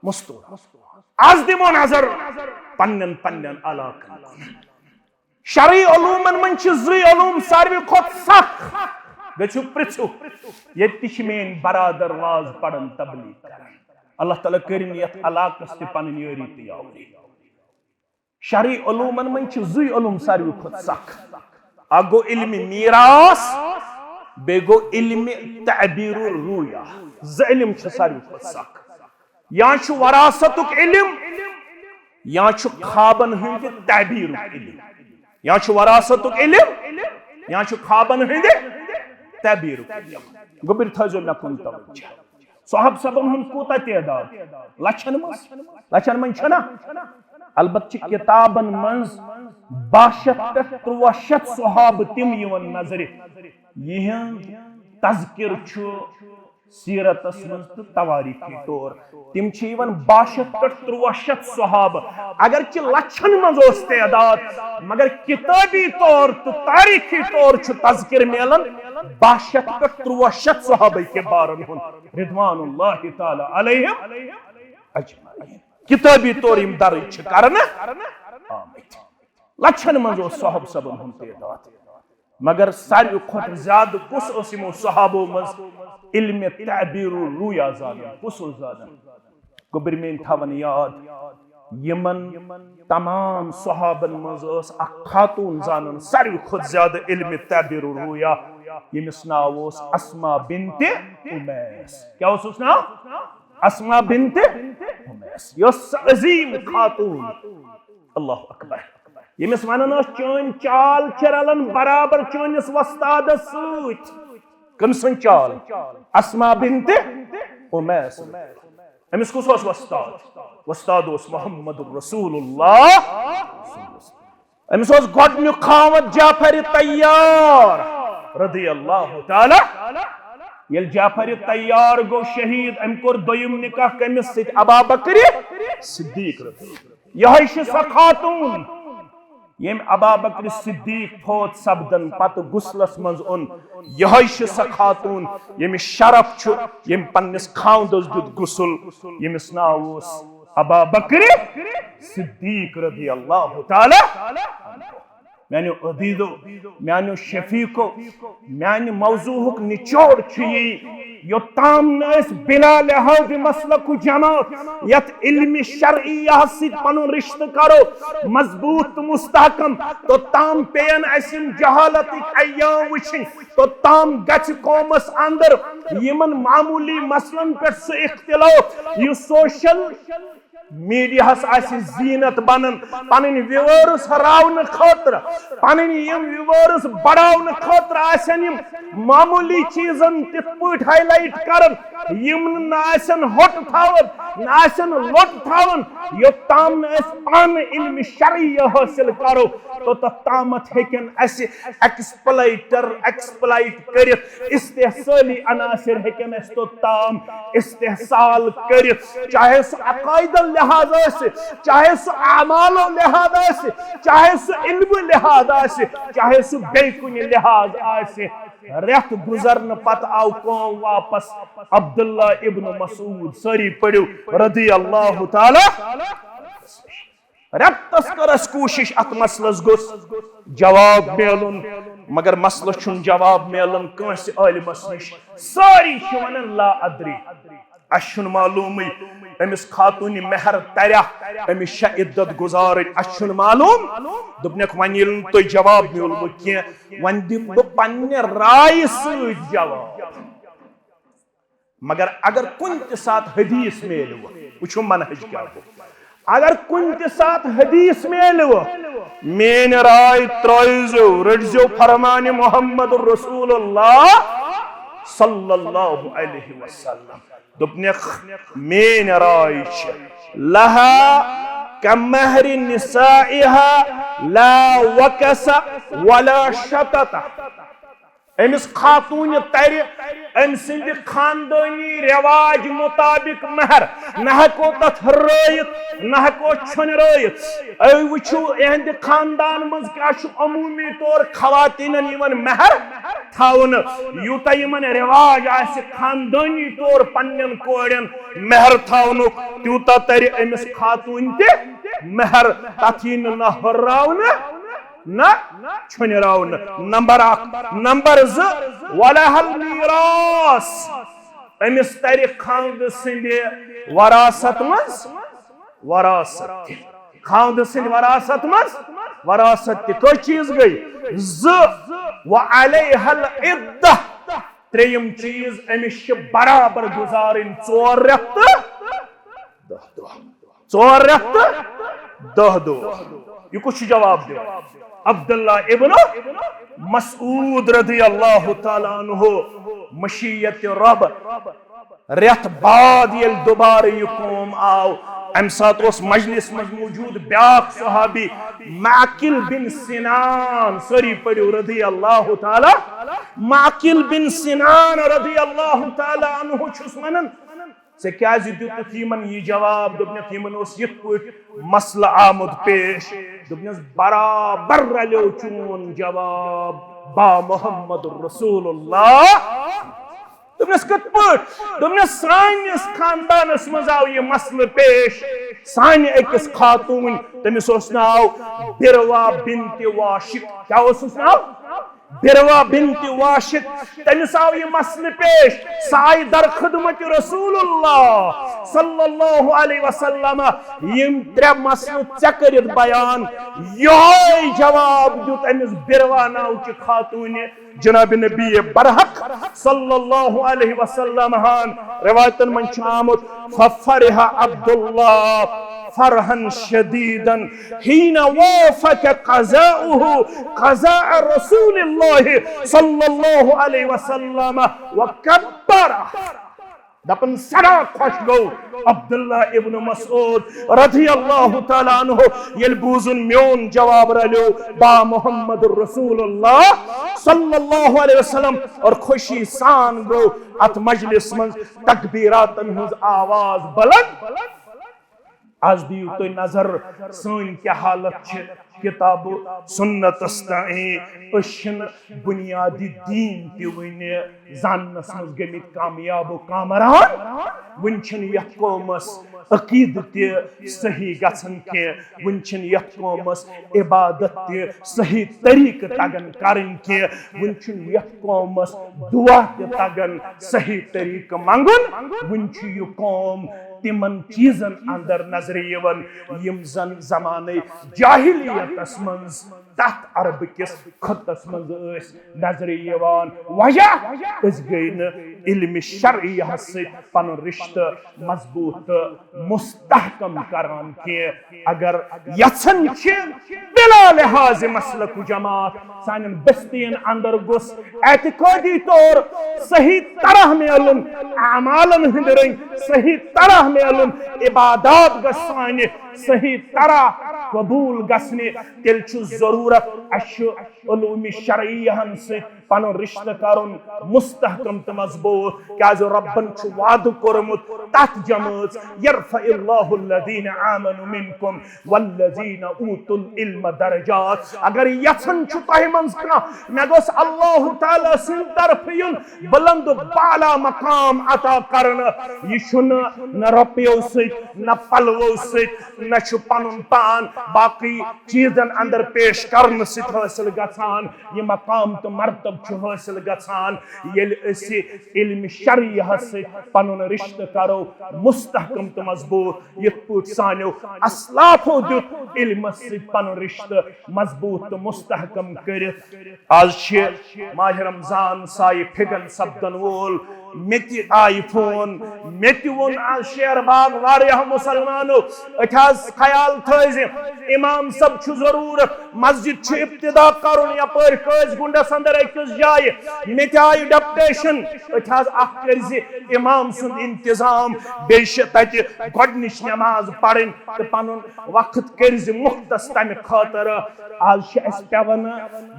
مستوراتو۔ از دِمو نظر پننٮ۪ن پننٮ۪ن علاقن کُن۔ شرعی علومن منٛز چھِ زٕے علوم ساروی کھۄتہٕ سخ۔ گٔژھِو پرژھِو، ییٚتہِ تہِ چھِ میٲنۍ برادر واز پران، تبلیغ کران۔ اللہ تعالیٰ کٔرِن یتھ علاقس تہِ پنٕنۍ یٲری تہٕ یاوری۔ شرعی علومن منٛز چھِ زٕے علوم ساروی کھۄتہٕ سخ۔ اکھ گوٚو علمِ میراث، بیٚیہِ گوٚو علمِ تعبیر الرؤیا۔ زٕ علم چھِ ساروی کھۄتہٕ سخ۔ یا چھُ وراثتُک علم، یا چھُ خوابن ہٕنٛدِ تعبیٖرُک علم۔ یا چھُ وراثتُک علم، یا چھُ خوابن ہٕنٛدِ تعبیٖرُک علم۔ گوٚبرۍ تھٲیزیو مےٚ کُن توجہ۔ صحابہ صٲبن ہُنٛد کوٗتاہ تعداد؟ لچھن منٛز، لچھن منٛز چھُنہ؟ البتہ چھِ کِتابن منٛز باہ شیٚتھ پٮ۪ٹھ تُرٛواہ شیٚتھ صحابہٕ تِم یِوان نظرِ، یِہُنٛد تذکر چھُ سیرتس منٛز تہٕ توٲریٖخی طور۔ تِم چھِ یِوان باہ شیٚتھ پٮ۪ٹھ تُرٛواہ شیٚتھ صحابہٕ۔ اگرچہِ لچھن منٛز اوس تعداد، مگر کِتٲبی طور تہٕ تٲریٖخی طور چھُ تذکر میلان باہ شیٚتھ پٮ۪ٹھ تُرٛواہ شیٚتھ صحابہ کبارن ہُنٛد، رضوان اللہ تعالیٰ علیہم اجمعین۔ کِتٲبی طور یِم درٕج چھِ کرنہٕ آمٕتۍ۔ لچھن منٛز اوس صحابہ صٲبن ہُنٛد تعداد۔ مگر ساروی کھۄتہٕ زیادٕ کُس اوس یِمو صحابو منٛز علم تعبیر الرؤیا زانان؟ کُس اوس زانان؟ گوٚبرۍ میٲنۍ تھاوان یاد، یِمن تمام صحابن منٛز ٲس اکھ خاتون زانان ساروی کھۄتہٕ زیادٕ علم تعبیر الرؤیا، ییٚمِس ناو اوس اسما بنت امیس۔ کیٛاہ اوسُس ناو؟ اسما بنت امیس۔ یۄس عظیم خاتون، اللہ اکبر، ییٚمِس ونان ٲس، "چٲنۍ چال چھِ رلان برابر چٲنِس وۄستادس سۭتۍ۔" کٔمۍ سٕنٛز چال؟ اسما بنت امیس۔ أمِس کُس اوس وۄستاد؟ وۄستاد اوس محمد رسول اللہ۔ أمِس اوس گۄڈٕنیُک خاوند جعفر طیار رضی اللہ تعالیٰ۔ ییٚلہِ جعفر طیار گوٚو شہید، أمۍ کوٚر دوٚیِم نکاح کٔمِس سۭتۍ؟ ابا بکر صدیق رضی۔ یِہوٚے چھِ سۄ خاتون، ییٚمۍ ابا بکر صدیق فوت سپدن پتہٕ غسلس منٛز اوٚن۔ یِہوٚے چھِ سۄ خاتون، ییٚمِس شرف چھُ، ییٚمۍ پننِس خاوندس دیُت غسل، ییٚمِس ناو اوس ابا بکر صدیق رضی اللہ تعالیٰ۔ میانیو عزیزو، میانیو شفیقو، میانہِ موضوعُک نچوڑ چھُ یی، یوٚتام نہٕ أسۍ بلا لحاظ مسلک و جماعت یتھ علم شرعیہ سۭتۍ پنُن رشتہٕ کرو مضبوط تہٕ مستحکم، توٚتام پیٚین اسہِ یِم جہالتٕکۍ ایام وٕچھِنۍ، توٚتام گژھِ قومس اندر یِمن معمولی مسلن پٮ۪ٹھ سُہ اختلاف، یُس سوشل میڈیاہس آسہِ زینت بنان، پنٕنۍ ویورز ہراونہٕ خٲطرٕ، پنٕنۍ یِم ویورز بڑاونہٕ خٲطرٕ آسن یِم معمولی چیزن تِتھ پٲٹھۍ ہائی لائٹ کران، یِم نہٕ آسن ہوٚٹ تھاوان، نہ آسن لوٚٹ تھاوان، یوٚتام نہٕ أسۍ پانہٕ علم شرعی حٲصِل کرو، توٚتتھ تامتھ ہیٚکن اسہِ ایکسپلائٹر ایکسپلائٹ کٔرِتھ، استحصالی عناصر ہیٚکن اسہِ توٚتام استحصال کٔرِتھ، چاہے سُہ عقائدو لحاظ آسہِ، چاہے سُہ اعمالو لحاظ آسہِ، چاہے سُہ علمہٕ لحاظ آسہِ، چاہے سُہ بیٚیہِ کُنہِ لحاظ آسہِ۔ رٮ۪تھ گُزرنہٕ پتہٕ آو قوم واپس عبداللہ ابن مسعود، سٲری پٔرِو، رضی اللہ تعالیٰ۔ رٮ۪تس کٔر اسہِ کوٗشش اتھ مسلس گوٚژھ جواب میلُن، مگر مسلس چھُنہٕ جواب میلان کٲنٛسہِ عٲلمس نِش۔ سٲری چھِ ونان لا ادری، اسہِ چھُنہٕ معلومٕے۔ أمِس خاتوٗنہِ مہر تریا، أمِس چھا عدت گُزارٕنۍ، اسہِ چھُنہٕ معلوم۔ دوٚپنکھ وۄنۍ ییٚلہِ نہٕ تۄہہِ جواب میولوٕ کینٛہہ، وۄنۍ دِمہٕ بہٕ پننہِ رایہِ سۭتۍ جواب۔ مگر اگر کُنہِ تہِ ساتہٕ حدیث میلہِ وۄنۍ، وٕچھِو منہج کیٛاہ گوٚو۔ اگر کُنہِ تہِ ساتہٕ حدیث میلہِ وۄنۍ، میٲنۍ راے ترٲیزیو، رٔٹزیو فرمانِ محمد رسول اللہ صلی اللہ علیہ وسلم۔ دوٚپنکھ، میٲنۍ راے چھِ، لہا کمہر نسائها لا وکس ولا شتتہ۔ أمِس خاتوٗنہِ ترِ أمۍ سٕنٛدِ خاندٲنی رٮ۪واج مُطابِق مہر، نہ ہٮ۪کو تتھ ہُررٲیِتھ، نہ ہٮ۪کو چھۄنرٲیِتھ۔ أے وٕچھِو، یِہنٛدِ خاندان منٛز کیٛاہ چھُ عموٗمی طور خواتیٖنن یِوان مہر تھاونہٕ۔ یوٗتاہ یِمن رٮ۪واج آسہِ خاندٲنی طور پننٮ۪ن کورٮ۪ن مہر تھاونُک، تیوٗتاہ ترِ أمِس خاتوٗنہِ تہِ مہر۔ تتھ یی نہٕ نہ ہُرراونہٕ، نہ چھۄنراونہٕ۔ نمبر اکھ۔ نمبر زٕ، ولہل میراث، أمِس ترِ خاوندٕ سٕنٛدِ وراثت منٛز وراثت تہِ۔ خاوندٕ سٕنٛدِ وراثت منٛز وراثت تہِ۔ کٔژ چیٖز گٔے؟ زٕ۔ وعلیہل عدہ، ترٛیٚیِم چیٖز، أمِس چھِ برابر گُزارٕنۍ ژور رٮ۪تھ تہٕ دَہ دۄہ۔ ژور رٮ۪تھ تہٕ دَہ دۄہ۔ یہِ کُس چھُ جواب دِوان؟ عبداللہ ابن مسعود رضی اللہ تعالیٰ عنہ، مشیت رب۔ رٮ۪تھ بعد ییٚلہِ دوبارٕ یہِ قوم آو، اَمہِ ساتہٕ اوس مجلس منٛز موجود بیٛاکھ صحابی معقل بن سنان، سٲری پٔرِو رضی اللہ تعالیٰ۔ معقل بن سنان رضی اللہ تعالیٰ عنہ چھُس وَنان، ژےٚ کیازِ دیُتُتھ یِمن یہِ جواب؟ دوٚپنکھ، یِمن اوس یِتھ پٲٹھۍ مسلہٕ آمُت پیش۔ دوٚپنس، برابر رلیو چون جواب با محمد رسول اللہ۔ دوٚپنس، کِتھ پٲٹھۍ؟ دوٚپنس، سٲنِس خاندانس منٛز آو یہِ مسلہٕ پیش، سانہِ أکِس خاتوٗن، تٔمِس اوس ناو بروا بنت واشق۔ کیٛاہ اوسُس ناو؟ بروا بنت واشق۔ تٔمِس آو یہِ مسلہٕ پیش، سۄ آیہِ در خدمت رسول اللہ صلی اللہ علیہ وسلم۔ یِم ترٛےٚ مسلہٕ ژےٚ کٔرِتھ بیان، یِہوٚے جواب دیُت أمِس بروا ناوچہِ خاتوٗنہِ۔ جناب نبی برحق صلی اللہ علیہ وسلم ہن روایتن منٛز چھُ آمُت، ففرح عبد اللہ فرحا شدیدا حين وافق قضاؤه قضاء رسول الله صلى الله عليه وسلم وكبر۔ دپن سدا خۄش گوٚو عبداللہ ابن مسعود رضی اللہ تعالیٰ عنہ، ییٚلہِ بوٗزُن میون جواب رلیو با محمد رسول اللہ صلی اللہ علیہ وسلم، اور خوشی سان گوٚو اتھ مجلس منٛز تکبیراتن ہٕنٛز آواز بلند۔ از دِیِو تُہۍ نظر، سٲنۍ کیٛاہ حالت چھِ کتاب و سنتس تام۔ أسۍ چھِنہٕ بنیادی دین تہِ وُنہِ زاننس منٛز گٔمٕتۍ کامیاب و کامران۔ وُنہِ چھِنہٕ یتھ قومس عقیدٕ تہِ صحیح گژھان کینٛہہ، وُنہِ چھِنہٕ یتھ قومس عبادت تہِ صحیح طریقہٕ تگان کرٕنۍ کینٛہہ، وُنہِ چھُنہٕ یتھ قومس دعا تہِ تگان صحیح طریقہٕ منٛگُن۔ وُنہِ چھُ یہِ قوم تِمن چیٖزن اندر نظرِ یِوان، یِم زن زمانہٕ جاہلیتس منٛز تتھ عربہٕ کِس خطس منٛز ٲسۍ نظرِ یِوان۔ وجہ، أسۍ گٔے نہٕ علمِ شرعیہس سۭتۍ پنُن رشتہٕ مضبوط تہٕ مستحکم کران کینٛہہ۔ اگر یژھان چھِ بلا لحاظ مسلک و جماعت سانٮ۪ن بستین اندر گوٚژھ اعتقادی طور صحیح طرح میلُن، اعمالن ہٕنٛدۍ رٔنگۍ صحیح طرح میلُن، عبادات گژھِ سانہِ صحیح طرح قبول گژھنہِ، تیٚلہِ چھُ ضروٗرت اَسہِ چھُ علومِ شرعیہن سۭتۍ پنُن رشتہٕ کرُن مستحکم تہٕ مضبوط، کیازِ رۄبن چھُ وعدٕ کوٚرمُت تتھ جمٲژ، یرفع اللہ الذین آمنوا منکم والذین اوتوا العلم درجات۔ اگر یژھان چھُ تۄہہِ منٛز کانٛہہ، مےٚ گوٚژھ اللہ تعالیٰ سٕنٛدِ طرفہٕ یُن بلند و بالا مقام عطا کرنہٕ۔ یہِ چھُنہٕ نہ رۄپیو سۭتۍ، نہ پلوو سۭتۍ، نہ چھُ پنُن پان باقٕے چیٖزن اندر پیش کرنہٕ سۭتۍ حٲصِل گژھان۔ یہِ مقام تہٕ مرتبہٕ چھُ حٲصِل گژھان، ییٚلہِ أسۍ علمِ شرعیہس سۭتۍ پنُن رشتہٕ کرو مستحکم تہٕ مضبوط، یِتھ پٲٹھۍ سانیو اسلافو دیُت علمس سۭتۍ پنُن رشتہٕ مضبوط تہٕ مستحکم کٔرِتھ۔ از چھِ ماہِ رمضان سایہِ پھِگن سپدن وول۔ مےٚ تہِ آیہِ فون، مےٚ تہِ ووٚن از شیر باغ واریاہو مسلمانو، أتھۍ حظ خیال تھٲیزِ، امام صٲب چھُ ضروٗرت، مسجد چھُ ابتدا کرُن یپٲرۍ قٲضۍ گُنڈس اندر أکِس جایہِ۔ مےٚ تہِ آیہِ ڈپٹیشن، أتھۍ حظ اکھ کٔرزِ امام سُنٛد انتظام، بیٚیہِ چھِ تتہِ گۄڈنِچ نماز پرٕنۍ تہٕ پنُن وقت کٔرزِ مختص تمہِ خٲطرٕ۔ از چھِ اسہِ پٮ۪وان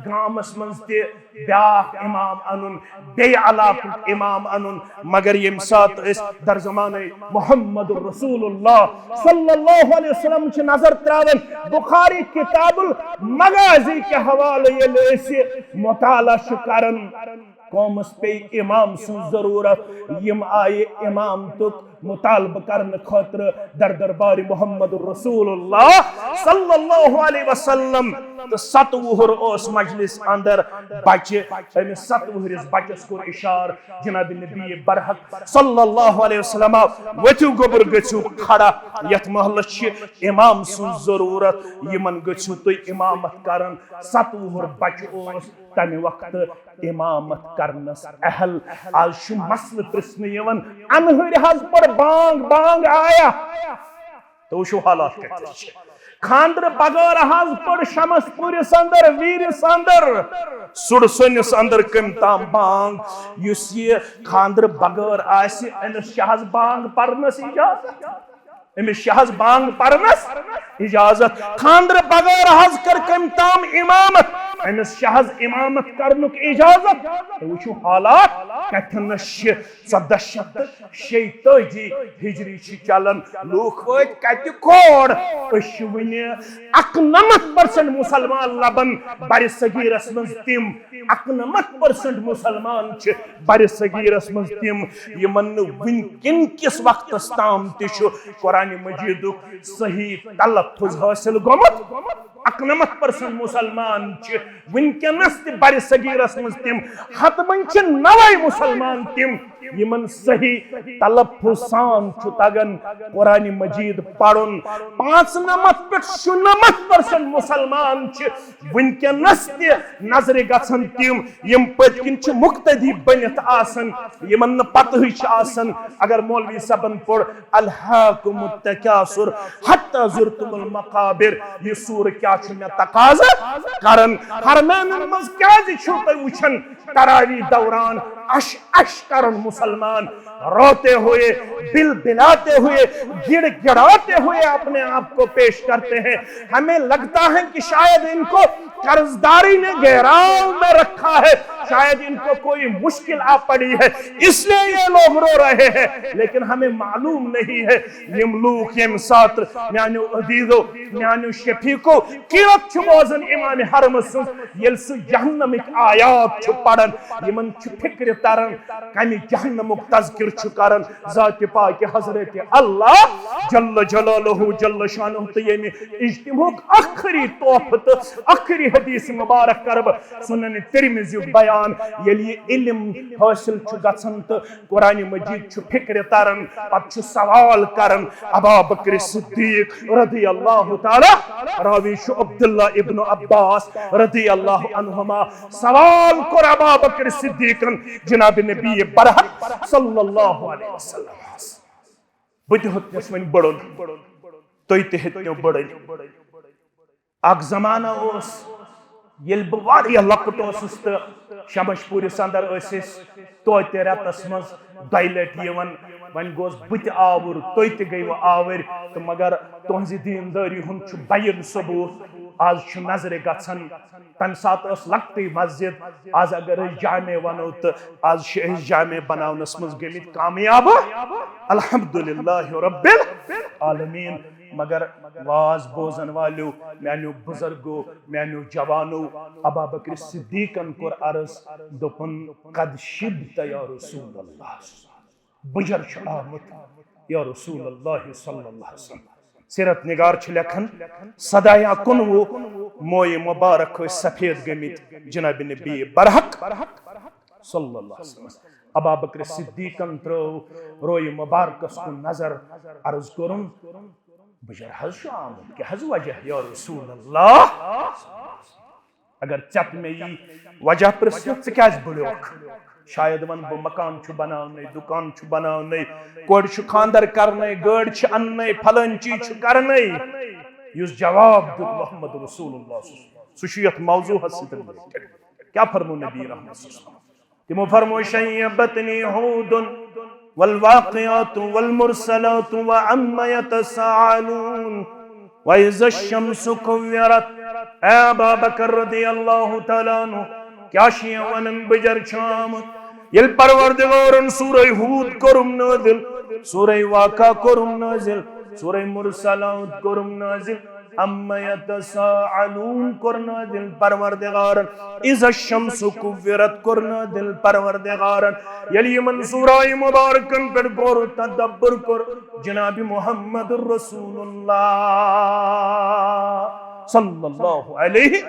گامس منٛز تہِ بیاکھ امام انُن، بیٚیہِ علاقُک امام انُن، مگر ییٚمہِ ساتہٕ أسۍ در زمانَے محمد رسول اللہ صلی اللہ علیہ وسلم چھِ نظر تراوان، بخاری کتاب المغازی کہِ حوالہٕ ییٚلہِ أسۍ مطالعہ چھِ کران، قومس پیٚیہِ امام سٕنٛز ضروٗرت۔ یِم آیہِ امامتُک مطالبہٕ کرنہٕ خٲطرٕ در دربارِ محمد رسول اللہ صلی اللہ علیہ وسلم۔ تہٕ ستہٕ وُہُر اوس مجلس اندر بچہِ، أمِس ستہٕ وُہرِس بچس کوٚر اشارٕ، جناب نبی برحق صلی اللہ علیہ وسلم، ؤتھِو گوٚبُر، گٔژھِو کھڑا، یتھ محلس چھِ امام سٕنٛز ضروٗرت، یِمن گٔژھِو تُہۍ امامت کرن۔ ستہٕ وُہُر بچہِ اوس تمہِ وقتہٕ امامت کرنس اہل۔ از چھُ مسلہٕ پرژھنہٕ یِوان، انہٕرۍ حظ پٔر بانگ، بانگ آیا؟ تو وٕچھِو حالات کتہِ چھِ۔ خاندرٕ بغٲر حظ پٔر شمس پوٗرِس اندر، ویٖرِس اندر، سُڑسٲنِس اندر کٔمۍ تام بانگ۔ یُس یہِ خاندرٕ بغٲر آسہِ، أمِس چھِ حظ بانگ پرنس اجازت؟ أمِس چھِ حظ بانگ پرنس اجازت؟ خاندرٕ بغٲر حظ کٔر کٔمۍ تام امامت، أمِس شاہس امامت کرنُک اجازت۔ تُہۍ وٕچھِو حالات کتھنس چھِ۔ ژۄدہ شیٚتھ تہٕ شیٚیہِ تٲجی ہجری چھِ چلان۔ لوٗکھ وٲتۍ کتہِ کور؟ أسۍ چھِ وٕنہِ اَکنَمَتھ percent مسلمان لبن بر صغیرس منٛز تِم۔ اَکنَمَتھ percent مسلمان چھِ بر صغیرس منٛز تِم، یِمن نہٕ وٕنکٮ۪ن کِس وقتس تام تہِ چھُ قرآن مجیدُک صحیح تلفظ حٲصِل گوٚمُت۔ اَکنَمَتھ percent مسلمان چھِ وٕنکٮ۪نس تہِ بر صغیرس منٛز تِم۔ ہتہٕ منٛز چھِ نوے مسلمان تِم، یِمن صحیح تلفظ سان چھُ تگان قرآن مجید پرُن۔ پانٛژنَمَتھ پٮ۪ٹھ شُنَمَتھ percent مسلمان چھِ وٕنکٮ۪نس تہِ نظرِ گژھان تِم، یِم پٔتۍ کِنۍ چھِ مقتدی بٔنِتھ آسان، یِمن نہٕ پتہٕے چھِ آسان۔ اگر مولوی صٲبن پوٚر "الہاکم التکاثر حتی زرتم المقابر"، یہِ سورہ کیٛاہ چھُ مےٚ تقاضہٕ کران؟ حرمینن منٛز کیٛازِ چھِو تُہۍ وٕچھان تراویح دوران اش اش کرن مسلمان، روتے ہوئے، بل بلاتے ہوئے، گڑ گڑاتے ہوئے اپنے آپ کو پیش کرتے ہیں؟ ہمیں لگتا ہے کہ شاید ان کو قرضداری نے گھیراؤ میں رکھا ہے، شاید ان کو کوئی مشکل آ پڑی ہے، اس لیے یہ لوگ رو رہے ہیں، لیکن ہمیں معلوم نہیں ہے۔ یم لوگ یم ساتر میانو عزیزو، میانو شفیقو، قیرت چھ بوزن امام حرم سن، یل سہ جہنمک آیات چھ پران، یمن چھ فکر تران، کمہ جہنمک تذکر چھ کران۔ ذات پاک حضرت اللہ جل جلالہ جل شانہ تہ یمہ اجتماعک آخری تحفہ تہ آخری حدیث مبارک کرب سنن ترمذی بیان۔ یل یہ علم حاصل چھ گژھان تہ قرآن مجید چھ فکر تران، پتہ چھ سوال کران۔ ابا بکر صدیق رضی اللہ تعالی، راوی چھ عبداللہ ابن عباس رضی اللہ عنہما، سوال کوٚر ابا بکر صدیقن جناب نبی برحق صلی اللہ علیہ وسلم۔ بہٕ تہِ ہیوٚتنس وۄنۍ بٔڑُن، تُہۍ تہِ ہیٚتنو بٔڑٕنۍ۔ اکھ زمانہ اوس، ییٚلہِ بہٕ واریاہ لۄکُٹ اوسُس تہٕ شمش پوٗرِس اندر ٲسۍ أسۍ توتہِ رٮ۪تس منٛز دۄیہِ لٹہِ یِوان۔ وۄنۍ گوس بہٕ تہِ آوُر، تُہۍ تہِ گٔیوٕ آوٕرۍ، تہٕ مگر تُہنزِ دیندٲری ہُنٛد چھُ بیان ثبوت۔ آز چھُ نظرِ گژھان، تمہِ ساتہٕ ٲس لۄکٹٕے مسجد، آز اگر أسۍ جامع ونو تہٕ آز چھِ أسۍ جامع بناونس منٛز گٔمٕتۍ کامیاب، الحمدللہ رب العالمین۔ مگر واز بوزن والیو، میانیو بزرگو، میانیو جوانو، ابا بکر صدیقن کوٚر عرض، دوٚپُن، "قد شبت یا رسول اللہ، بُجر چھُ آمُت یا رسول اللہ صلی اللہ علیہ وسلم۔" سیرت نگار چھِ لیکھان، سدایا کُنوُہ مویہِ مبارک ٲسۍ سفید گٔمٕتۍ جناب نبی برحق صلی اللہ علیہ وسلم۔ ابا بکر صدیقن ترٲو رویہِ مبارکس کُن نظر، عرض کوٚرُن، "بُجر حظ چھُ آمُت، کیٛاہ حظ وجہ یا رسول اللہ؟" اگر ژےٚ تہٕ مےٚ یی وجہ پرژھنہٕ، ژٕ کیٛازِ بُلیوکھ؟ شاید ونہٕ بہٕ، مکان چھُ بناونٕے، دُکان چھُ بناونٕے، کورِ چھُ خاندر کرنٕے، گٲڑۍ چھِ اننٕے، پھلٲنۍ چیٖز چھُ کرنٕے۔ یُس جواب دیُت محمد رسول اللہ، سُہ چھُ یتھ موضوعس سۭتۍ related۔ کیٛاہ فرمو نبی رحمت صلی اللہ علیہ وسلم؟ تِمو فرمو، "شیبتنی ہود والواقعات والمرسلات وعم یتساءلون واذا الشمس کورت۔" اے ابا بکر رضی اللہ تعالیٰ عنہ، کیٛاہ چھِ یہِ ونان، بُجر چھُ آمُت؟ ییٚلہِ پروردگارن سورہ ہود کوٚرُم نٲزِل، سورہ واقعہ کوٚرُم نٲزِل، سورہ مرسلات کوٚرُم نٲزِل، عم یتساءلون کوٚر نٲزِل پروردگارن، اذا الشمس کورت کوٚر نٲزِل پروردگارن۔ ییٚلہِ یِمن سورہ مبارکن پٮ۪ٹھ غور و تدبر کوٚر، جناب محمد رسول اللہ صلی اللہ علیہ،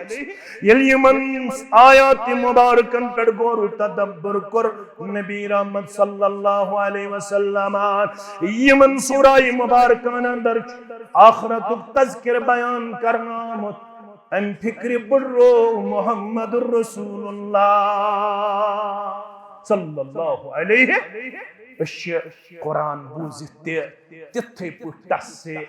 ییٚلہِ یِمن آیات مبارکن پٮ۪ٹھ غور و تدبر کوٚر، نبی رحمت صلی اللہ علیہ وسلم، یِمن سورہ مبارکن اندر چھُ آخرتُک تذکر بیان کرنہٕ آمُت، امہِ فکرِ بُڈروو محمد رسول اللہ صلی اللہ علیہ۔ أسۍ چھِ قرآن بوٗزِتھ تہِ تِتھٕے پٲٹھۍ تس سۭتۍ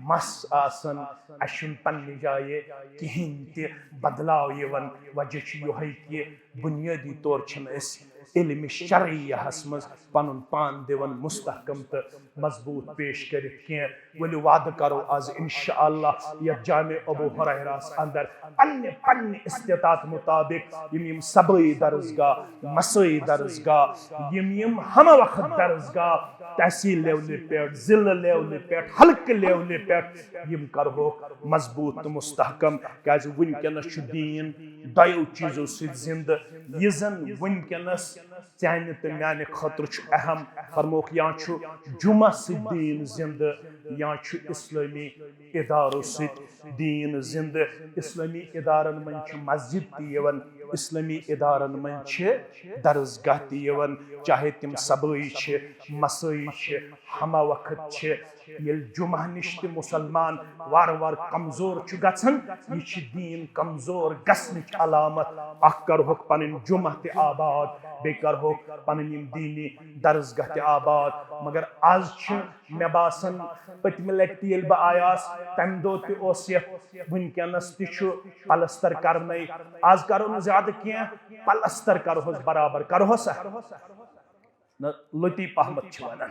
مس آسان، اسہِ چھُنہٕ پننہِ جایہِ کِہیٖنۍ تہِ بدلاو یِوان۔ وجہ چھُ یِہوٚے کہِ بُنیٲدی طور چھِنہٕ أسۍ علمِ شرعیہس منٛز پنُن پان دِوان مستحکم تہٕ مضبوط پیش کٔرِتھ کینٛہہ۔ ؤلِو وعدٕ کرو از انشاءاللہ یتھ جامع ابو ہریرہس اندر پننہِ پننہِ استطاعت مطابق یِم یِم صبٲیی درسگاہ، مسٲیی درسگاہ، یِم یِم ہمہ وقت درسگاہ، تحصیل لیولہِ پٮ۪ٹھ، ضلع لیولہِ پٮ۪ٹھ، حلقہٕ لیولہِ پٮ۪ٹھ، یِم کرہوکھ مضبوط تہٕ مستحکم۔ کیازِ وٕنکیٚنس چھُ دیٖن دۄیو چیٖزو سۭتۍ زِندٕ۔ یہِ زن وٕنکیٚنس ژیانہِ تہٕ میانہِ خٲطرٕ چھُ اہم، فرموکھ، یا چھُ جمعہ سۭتۍ دیٖن زِندٕ، یا چھُ اسلٲمی ادارو سۭتۍ دیٖن زِندٕ۔ اسلٲمی ادارن منٛز چھِ مسجد تہِ یِوان، اسلٲمی ادارن منٛز چھِ درسگاہ تہِ یِوان، چاہے تِم صبٲیی چھِ، مسٲیی چھِ، ہمہ وقت چھِ۔ ییٚلہِ جمعہ نِش تہِ مُسلمان وارٕ وارٕ کمزور چھُ گژھان، یہِ چھِ دیٖن کمزور گژھنٕچ علامت۔ اکھ کرہوکھ پنٕنۍ جمعہ تہِ آباد، بیٚیہِ کرہوکھ پنٕنۍ یِم دیٖنی درسگاہ تہِ آباد۔ مگر از چھِ مےٚ باسان، پٔتمہِ لٹہِ تہِ ییٚلہِ بہٕ آیاس، تمہِ دۄہ تہِ اوس یتھ، وٕنکیٚنس تہِ چھُ پلستر کرنے۔ از کرو نہٕ زیادٕ کینٛہہ، پلستر کرہوس برابر، کرہوسا؟ نہ، لطیف احمد چھِ ونان،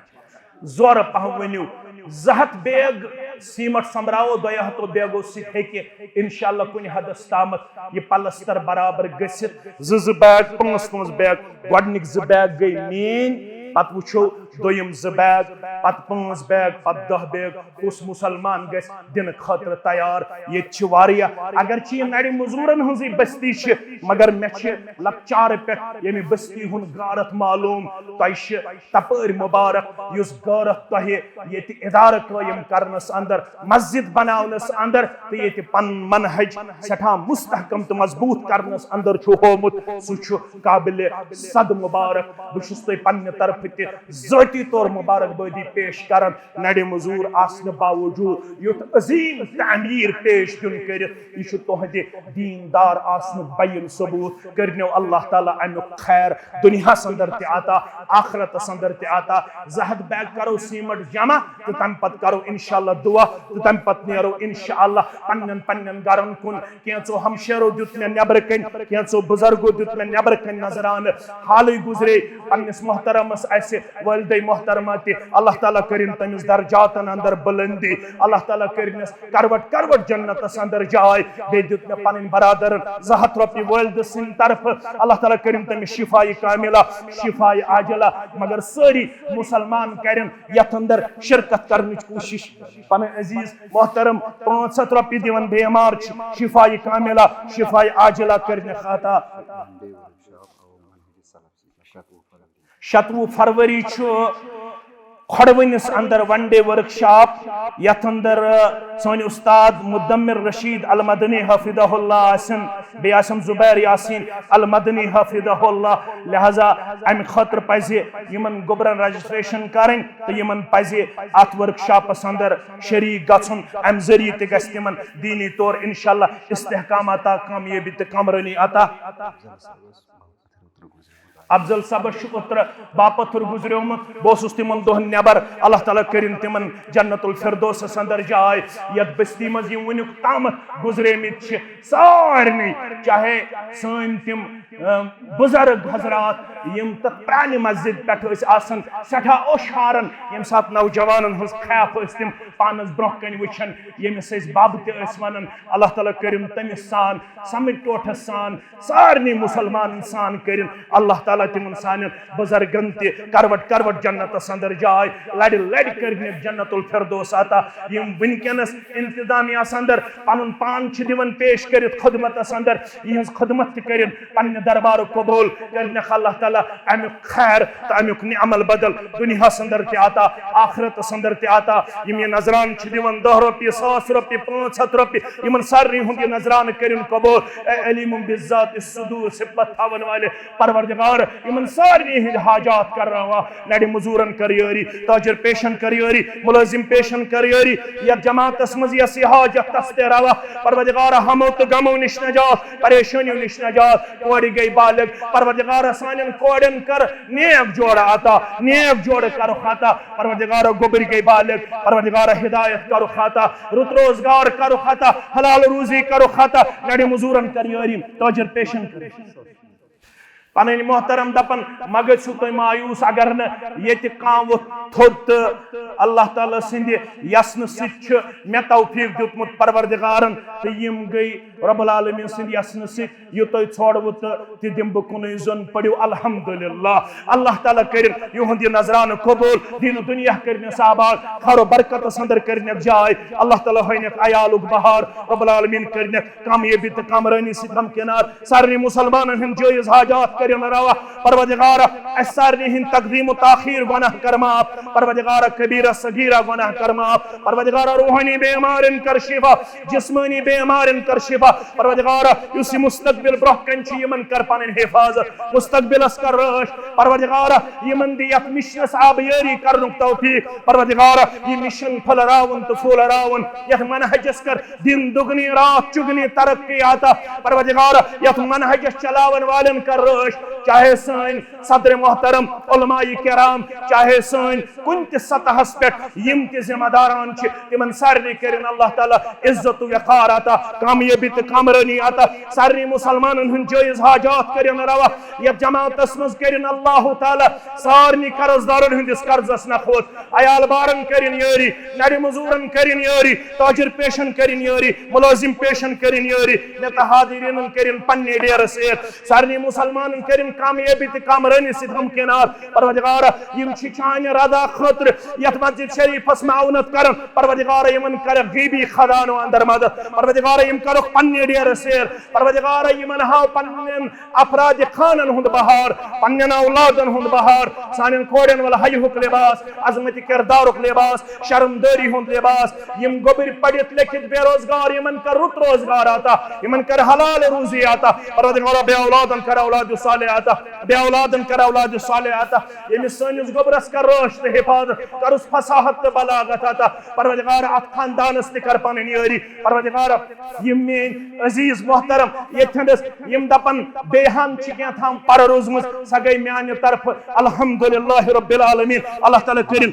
زورٕ پہم ؤنِو، زٕ ہتھ بیگ سیمٹ سوٚمبراوو، دۄیو ہتو بیگو سۭتۍ ہیٚکہِ انشاءاللہ کُنہِ حدس تامتھ یہِ پلستر برابر گٔژھِتھ۔ زٕ زٕ بیگ، پانٛژھ پانٛژھ بیگ، گۄڈنِکۍ زٕ بیگ گٔے میٲنۍ، پتہٕ وٕچھو دوٚیِم زٕ بیگ، پتہٕ پانٛژھ بیگ، پتہٕ دَہ بیگ۔ کُس مُسلمان گژھِ دِنہٕ خٲطرٕ تیار؟ ییٚتہِ چھِ واریاہ، اگرچہِ یہِ نرِ مٔزوٗرن ہٕنٛزٕے بستی چھِ، مگر مےٚ چھِ لۄکچارٕ پٮ۪ٹھ ییٚمہِ بستی ہُنٛد غٲرت معلوٗم۔ تۄہہِ چھِ تپٲرۍ مُبارک، یُس غٲرت تۄہہِ ییٚتہِ ادارٕ قٲیِم کرنس اندر، مسجد بناونس اندر تہٕ ییٚتہِ پنُن منہج سٮ۪ٹھاہ مستحکم تہٕ مضبوٗط کرنس اندر چھُ ہومُت، سُہ چھُ قابلِ صد مبارک۔ بہٕ چھُس تۄہہِ پننہِ طرفہٕ تہِ ذٲتی طور مبارکبٲدی پیش کران۔ نرِ مٔزوٗر آسنہٕ باوجوٗد یُتھ عظیٖم تعمیٖر پیش دیُن کٔرِتھ، یہِ چھُ تُہنٛدِ دیٖندار آسنُک بیِن ثبوٗت۔ کٔرنو اللہ تعالیٰ امیُک خیر دُنیاہس اندر تہِ عطا، آخرتس اندر تہِ عطا۔ زٕ ہتھ بیگ کرو سیمٹ جمع تہٕ تمہِ پتہٕ کرو انشاءاللہ دعا تہٕ تمہِ پتہٕ نیرو انشاءاللہ پننٮ۪ن پننٮ۪ن گرن کُن۔ کینٛژو ہمشیرو دیُت مےٚ نیبرٕ کنۍ، کینٛژو بُزرگو دیُت مےٚ نیبرٕ کنۍ نظرانہٕ۔ حالٕے گُزرے پننِس محترمس اسہِ والدے محترمہ تہِ۔ اللہ تعالیٰ کٔرِن تٔمِس درجاتن اندر بلندی، اللہ تعالیٰ کٔرنس کروٹ کروٹ جنتس اندر جاے۔ بیٚیہِ دیُت مےٚ پنٕنۍ برادرن زٕ ہتھ رۄپیہِ والدٕ سٕنٛدِ طرفہٕ، اللہ تعالیٰ کٔرِن تٔمِس شفایہِ کاملہ، شفایہِ عاجلہ۔ مگر سٲری مُسلمان کرن یتھ اندر شرکت کرنٕچ کوٗشش۔ پنٕنۍ عزیز محترم پانٛژھ ہتھ رۄپیہِ دِوان بیمار چھِ، شفایہِ کاملہ، شفایہِ عاجلہ کٔرنہِ خطا۔ شتوُہ فروری چھُ کھۄڈوٕنِس اندر ون ڈے ورک شاپ، یتھ اندر، آ، سٲنۍ استاد مدمر رشید المدنی حفظہ اللہ آسن، بیٚیہِ آسن زبیر یاسین المدنی حفظہ اللہ۔ لہذا امہِ خٲطرٕ پزِ یِمن گوٚبرن رجسٹریشن کرٕنۍ تہٕ یِمن پزِ اتھ ورک شاپس اندر شریک گژھُن۔ امہِ ذٔریعہٕ تہِ گژھِ تِمن دینی طور انشاءاللہ استحکام عطا، کامیٲبی تہٕ کامرٲنی عطا۔ افضل صٲبس چھُ اوترٕ باپتھر گُزریومُت، بہٕ اوسُس تِمن دۄہن نٮ۪بر۔ اللہ تعالیٰ کٔرِن تِمن جنت الفردوسس اندر جاے۔ یتھ بستی منٛز یِم وُنیُک تامتھ گُزریمٕتۍ چھِ سارنٕے، چاہے سٲنۍ تِم، اَم، بُزرگ حضرات یِم تتھ پرانہِ مسجد پٮ۪ٹھ ٲسۍ آسان، سٮ۪ٹھاہ اوٚش ہاران، ییٚمہِ ساتہٕ نوجوانن ہٕنٛز خیف ٲسۍ تِم پانس برونٛہہ کنہِ وٕچھان، ییٚمِس أسۍ بب تہِ ٲسۍ ونان۔ اللہ تعالیٰ کٔرِن تٔمِس سان، سمجھ ٹوٹھس سان، سارنٕے مُسلمانن سان کٔرِن اللہ تعالیٰ تِمن سانٮ۪ن بُزرگن تہِ کروٹ کروٹ جنتس اندر جاے۔ لڑِ لڑِ کٔرنکھ جنت الفردوس عطا۔ یِم وٕنکیٚنس انتظامیہ ہس اندر پنُن پان چھِ دِوان پیش کٔرِتھ خدمتس اندر، یِہنٛز خدمت تہِ کٔرِن پننہِ دربارُک قبول۔ کٔرنکھ اللہ تعالیٰ امیُک خیر تہٕ امیُک نعم البدل دُنیاہس اندر تہِ عطا، آخرتس اندر تہِ عطا۔ یِم یہِ نذران چھِ دِوان، دَہ رۄپیہِ، ساس رۄپیہِ، پانٛژھ ہتھ رۄپیہِ، یِمن سارنٕے ہُنٛد یہِ نذرانہٕ کٔرِن قبول۔ اے علیم بالذات الصدور، صفت تھاون والے پروردگار، یِمن سارنٕے ہٕنٛدۍ حاجات کرناوا۔ نرِ مزورن کر یٲری، تاجر پیشن کر یٲری، ملازم پیشن کر یٲری۔ یتھ جماعتس منٛز یس یہِ حاجت تس تہِ روا۔ پروردگار، ہمو تہٕ غمو نِش نجات، پریشٲنیو نِش نجات۔ کورِ گٔے بالغ، پروردگار سانٮ۪ن کورٮ۪ن کر نیک جوڑٕ عطا، نیک جوڑٕ کرُکھ عطا۔ پروردگار گوٚبٕرۍ گٔے بالغ، پروردگار ہدایت کرُکھ عطا، رُت روزگار کرُکھ عطا، حلال روزی کرُکھ عطا۔ نرِ مزورن کر یٲری، تاجر پیشن کر۔ پنٕنۍ محترم دپان، مہ گٔژھِو تُہۍ مایوس اگر نہٕ ییٚتہِ کانٛہہ ووٚتھ تھوٚد تہٕ اللہ تعالیٰ سٕنٛدِ یژھنہٕ سۭتۍ چھُ مےٚ توفیق دیُتمُت پروردگارن، تہٕ یِم گٔے رب العالمین سٕنٛدِ یژھنہٕ سۭتۍ۔ یہِ تۄہہِ ژھوڑوٕ تہٕ تہِ دِمہٕ بہٕ کُنُے زوٚن، پٔرِو الحمدللہ۔ اللہ تعالیٰ کٔرِن یِہُنٛد یہِ نذرانہٕ قبول، دین و دنیا کٔرنس آباد، خیر و برکتس اندر کٔرنس جاے۔ اللہ تعالیٰ ہٲینکھ عیالُک بہار، رب العالمین کٔرنکھ کامیٲبی تہٕ کامرٲنی سۭتۍ ہمکنار۔ سارنٕے مسلمانن ہٕنٛدۍ جٲیز حاجات کٔرِن روا۔ پروردگارا، اسہِ سارنٕے ہٕنٛدۍ تقدیم و تاخیر گناہ کر معاف۔ پروردگارا، کبیرہ صغیرہ گناہ کر معاف۔ پروردگارا، روحانی بیمارن کر شفا، جسمانی بیمارن کر شفا۔ پروردگارا، یُس یہِ مستقبل برونٛہہ کنہِ چھُ، یِمن کر پنٕنۍ حفاظت، مستقبلس کر رٲچھ۔ پروردگارا، یِمن دِ یتھ مشنس آبیٲری کرنُک توفیق۔ پروردگارا، یہِ مشن پھٔلراوُن تہٕ پھوٚلراوُن، یتھ منہجس کر دن دُگنی رات چُگنی ترقی عطا۔ پروردگارا، یتھ منہجس چلاون والٮ۪ن کر رٲچھ، چاہے سٲنۍ صدر محترم، علماء کرام، چاہے سٲنۍ کُنہِ تہِ سطحس پٮ۪ٹھ یِم تہِ ذمہ داران چھِ، تِمن سارنٕے کٔرِن اللہ تعالیٰ عزت و وقار عطا، کامیٲبی تہٕ کامرٲنی عطا۔ سارنٕے مسلمانن ہٕنٛدۍ جٲیز حاجات کٔرِن روا۔ یتھ جماعتس منٛز کٔرِن اللہ تعالیٰ سارنٕے قرض دارن ہٕنٛدِس قرضس نکھوت، عیال بارن کٔرِن یٲری، نرِ مزورن کٔرِن یٲری، تاجر پیشن کٔرِن یٲری، ملازم پیشن کٔرِن یٲری، مےٚ تہٕ حاضریٖنن کٔرِن پننہِ ڈیرٕ سۭتۍ۔ سارنٕے مسلمانن کٔرِن کامیٲبی تہٕ کامرٲنی سۭتۍ ہمکنار۔ پروردگارا، یِم چھِ چانہِ رضا خٲطرٕ یتھ مسجد شریفس معاونت کران۔ پروردگارا، یِمن کرکھ غیبی خزانو اندر مدد۔ پروردگارا، یِم کرکھ پننہِ ڈیرٕ سیر۔ پروردگارا، یِمن ہاو پننٮ۪ن افراد خانن ہُنٛد بہار، پننٮ۪ن اولادن ہُنٛد بہار، سانٮ۪ن کورٮ۪ن ول حیہُک لباس، عظمت کردارُک لباس، شرمدٲری ہُنٛد لباس۔ یِم گوٚبٕرۍ پٔرِتھ لیکھِتھ بے روزگار، یِمن کر رُت روزگار عطا، یِمن کر حلال روزی عطا۔ پروردگارا، بے اولادن کر اولاد صالح عطا، بے اولادن کر اولاد صالح عطا۔ ییٚمِس سٲنِس گوٚبرس کر رٲچھ تہٕ حفاظت، کرُس فصاحت تہٕ بلاغت عطا۔ پروردگارا، اتھ خاندانس تہِ کر پنٕنۍ یٲری۔ پروردگارا، یِم میٲنۍ عزیز محترم ییٚتھٮ۪نس یِم دپن بیٚیہِ ہن چھِ کینٛہہ تام پرٕ روٗزمٕژ، سۄ گٔے میانہِ طرفہٕ الحمدللہ رب العالمین۔ اللہ تعالیٰ کٔرِن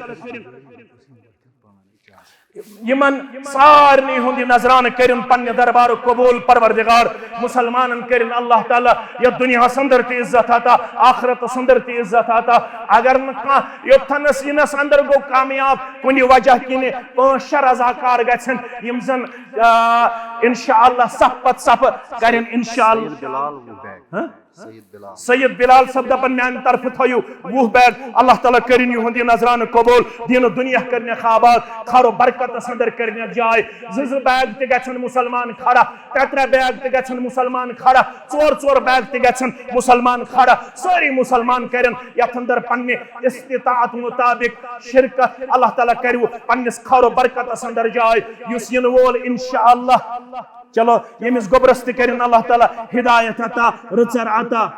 یِمن سارنٕے ہُنٛد یہِ نذرانہٕ کٔرِن پننہِ دربارُک قبول۔ پروردگار، مسلمانن کٔرِن اللہ تعالیٰ یتھ دُنیاہس اندر تہِ عزت عطا، آخرتس اندر تہِ عزت عطا۔ اگر نہٕ کانٛہہ یوٚتتھنس یِنس اندر گوٚو کامیاب کُنہِ وجہ کِنہِ، پانٛژھ شےٚ رضاکار گژھن، یِم زن، آ، انشاءاللہ صف پتہٕ صف کرن انشاءاللہ۔ سید بلال وُہ بیگ۔ ہاں؟ سید بلال۔ سید بلال صٲب دپان، میانہِ طرفہٕ تھٲیِو وُہ بیگ۔ اللہ تعالیٰ کٔرِن یِہُنٛد یہِ نذرانہٕ قبول۔ دین و دنیا کٔرنٮ۪کھ آباد، خیر و برکتس اندر کٔرنٮ۪کھ جاے۔ زٕ زٕ بیگ تہِ گژھن مسلمان کھڑا، ترٛےٚ ترٛےٚ بیگ تہِ گژھن مسلمان کھڑا، ژور ژور بیگ تہِ گژھن مسلمان کھڑا۔ سٲری مسلمان کرن یتھ اندر پننہِ استطاعت مطابق شرکت۔ اللہ تعالیٰ کرِو پننِس خیر و برکتس اندر جاے۔ یُس یِنہٕ وول انشاءاللہ، چلو، ییٚمِس گوٚبرس تہِ کٔرِن اللہ تعالیٰ ہدایت عطا، رٕژر عطا۔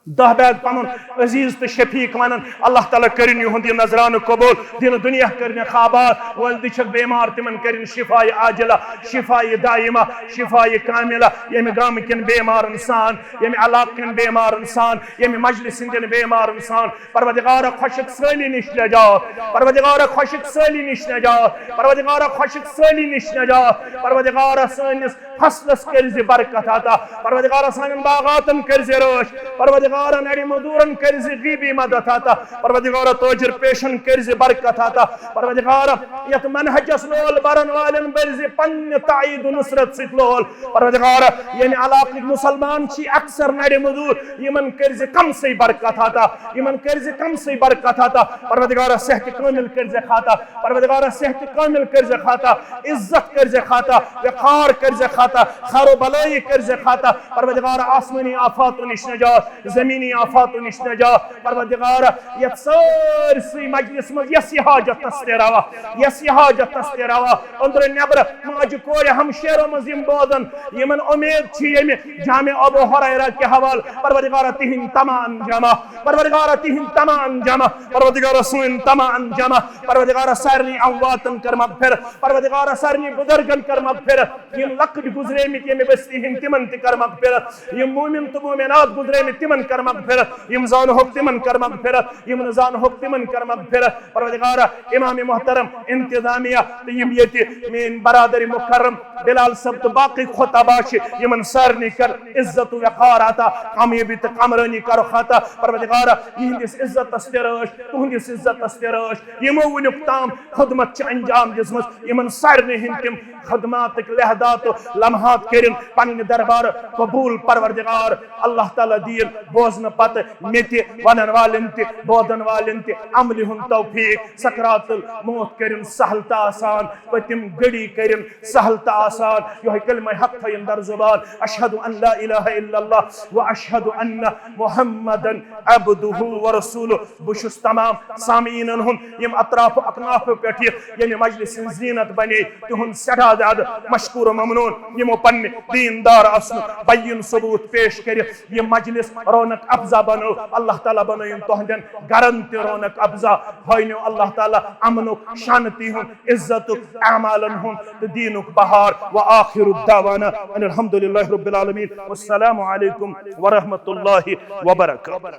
دَہ بیگ پنُن عزیز تہٕ شفیق ونان، اللہ تعالیٰ کٔرِن یِہُنٛد یہِ نذرانہٕ قبول۔ دین و دنیا کٔرنٮ۪کھ آباد۔ والدٕ چھکھ بیمار، تِمن کٔرِن شفایہِ عاجلہ، شفایہِ دائمہ، شفایہِ کاملہ۔ ییٚمہِ گامہٕ کٮ۪ن بیمارن سان، ییٚمہِ علاقہٕ کٮ۪ن بیمارن سان، ییٚمہِ مجلس ہٕنٛدٮ۪ن بیمارن سان، پروردگارا، خۄشک سٲلی نِش نجات۔ پروردگارا، خۄشک سٲلی نِش نجات۔ پروردگارا، خۄشک سٲلی نِش نجات۔ پروردگارا، سٲنِس فصلس کٔرۍ زِ برکت عطا۔ پروردگارا، سانٮ۪ن باغاتن کٔرۍ زِ رٲچھ۔ پروردگارا، نرِ مزدورن کٔرۍ زِ غیبی مدد عطا۔ پروردگارا، تاجر پیشن کٔرۍ زِ برکت عطا۔ پروردگارا، یتھ منہجس لول برن والٮ۪ن بٔرۍ زِ پننہِ تائید و نصرت سۭتۍ لول۔ پروردگارا، ییٚمہِ علاقٕکۍ مسلمان چھِ اکثر نرِ مزدور، یِمن کٔرۍ زِ کم سے برکت عطا، یِمن کٔرۍ زِ کم سے برکت عطا۔ پروردگارا، صحت کامل کٔرۍ زِ عطا۔ پروردگارا، صحت کامل کٔرۍ زِ عطا، عزت کٔرۍ زِ عطا، وقار کٔرۍ زِ عطا، خیر و بلایی کٔرۍ زِ عطا۔ پروردگارا، آسمانی آفاتو نِش نجات، زمینی آفاتو نِش نجات۔ پروردگارا، یتھ سٲرسٕے مجلس منٛز یس یہِ حاجت تس تہِ روا، یس یہِ حاجت تس تہِ روا، أنٛدرٕ نٮ۪برٕ، ماجہِ کورِ، ہمشیرو منٛز یِم بوزن، یِمن امید چھِ ییٚمہِ جامع ابو ہریرہ کہِ حوالہٕ، پروردگارا، تِہنٛدۍ تمام جمع، پروردگارا، تِہنٛدۍ تمام جمع، پروردگارا، سٲنۍ تمام جمع، پروردگارا، سارنٕے امواتن کر مغفرت، پروردگارا، سارنٕے بزرگن کر مغفرت، یِم لۄکٕٹۍ گزریمٕتۍ ییٚمہِ بستی ہٕنٛدۍ تِمن تہِ کر مغفرت، یِم مومن تہٕ مومنات گزریمٕتۍ تِمن کر مغفرت، یِم زانہوکھ تِمن کر مغفرت، یِم نہٕ زانہوکھ تِمن کر مغفرت۔ پروردگارا، امام محترم، انتظامیہ تہٕ یِم ییٚتہِ میٲنۍ برادری مکرم بلال صٲب تہٕ باقٕے خطبہ چھِ، یِمن سارنٕے کر عزت و وقار عطا، کامیٲبی تہٕ کامرٲنی کرُکھ عطا۔ پروردگارا، یِہنٛدِس عزتس تہِ رٲچھ، تُہنٛدِس عزتس تہِ رٲچھ، یِمو وُنیُک تام خدمت چھِ انجام دِژمٕژ، یِمن سارنٕے ہٕنٛدۍ تِم خدماتٕکۍ لحظات و لمحات کٔرِن پننہِ دربار قبول۔ پروردگار اللہ تعالیٰ دِیِن بوزنہٕ پتہٕ مےٚ تہِ، ونن والٮ۪ن تہِ، بوزن والٮ۪ن تہِ عملہِ ہُنٛد توفیق۔ سکرات الموت کٔرِن سہل تہٕ آسان، پٔتِم گھڑی کٔرِن سہل تہٕ آسان۔ یِہوٚے کلمہ حق تھٲیِن در زبان، اشہد ان لا الہ الا اللہ و اشہد ان محمدن عبدہ و رسولہ۔ بہٕ چھُس تمام سامعیٖنن ہُنٛد، یِم اطراف و اکناف پٮ۪ٹھ یہِ ییٚمہِ مجلس ہٕنٛز زیٖنت بنے، تِہُنٛد سٮ۪ٹھاہ زیادٕ مشکور و ممنون، یِمو پننہِ دیندار آسنُک بین ثبوت پیش کٔرِتھ یہِ مجلس رونق افزا بنٲو۔ اللہ تعالیٰ بنٲیِن تُہنٛدٮ۪ن گرن تہِ رونق افزا، ہٲینو اللہ تعالیٰ امنُک، شانتی ہُنٛد، عزتُک، اعمالن ہُنٛد تہٕ دیٖنُک بہار۔ وآخر دعوانا ان الحمد للہ رب العالمین۔ والسلام علیکم ورحمۃ اللہ وبرکاتہ۔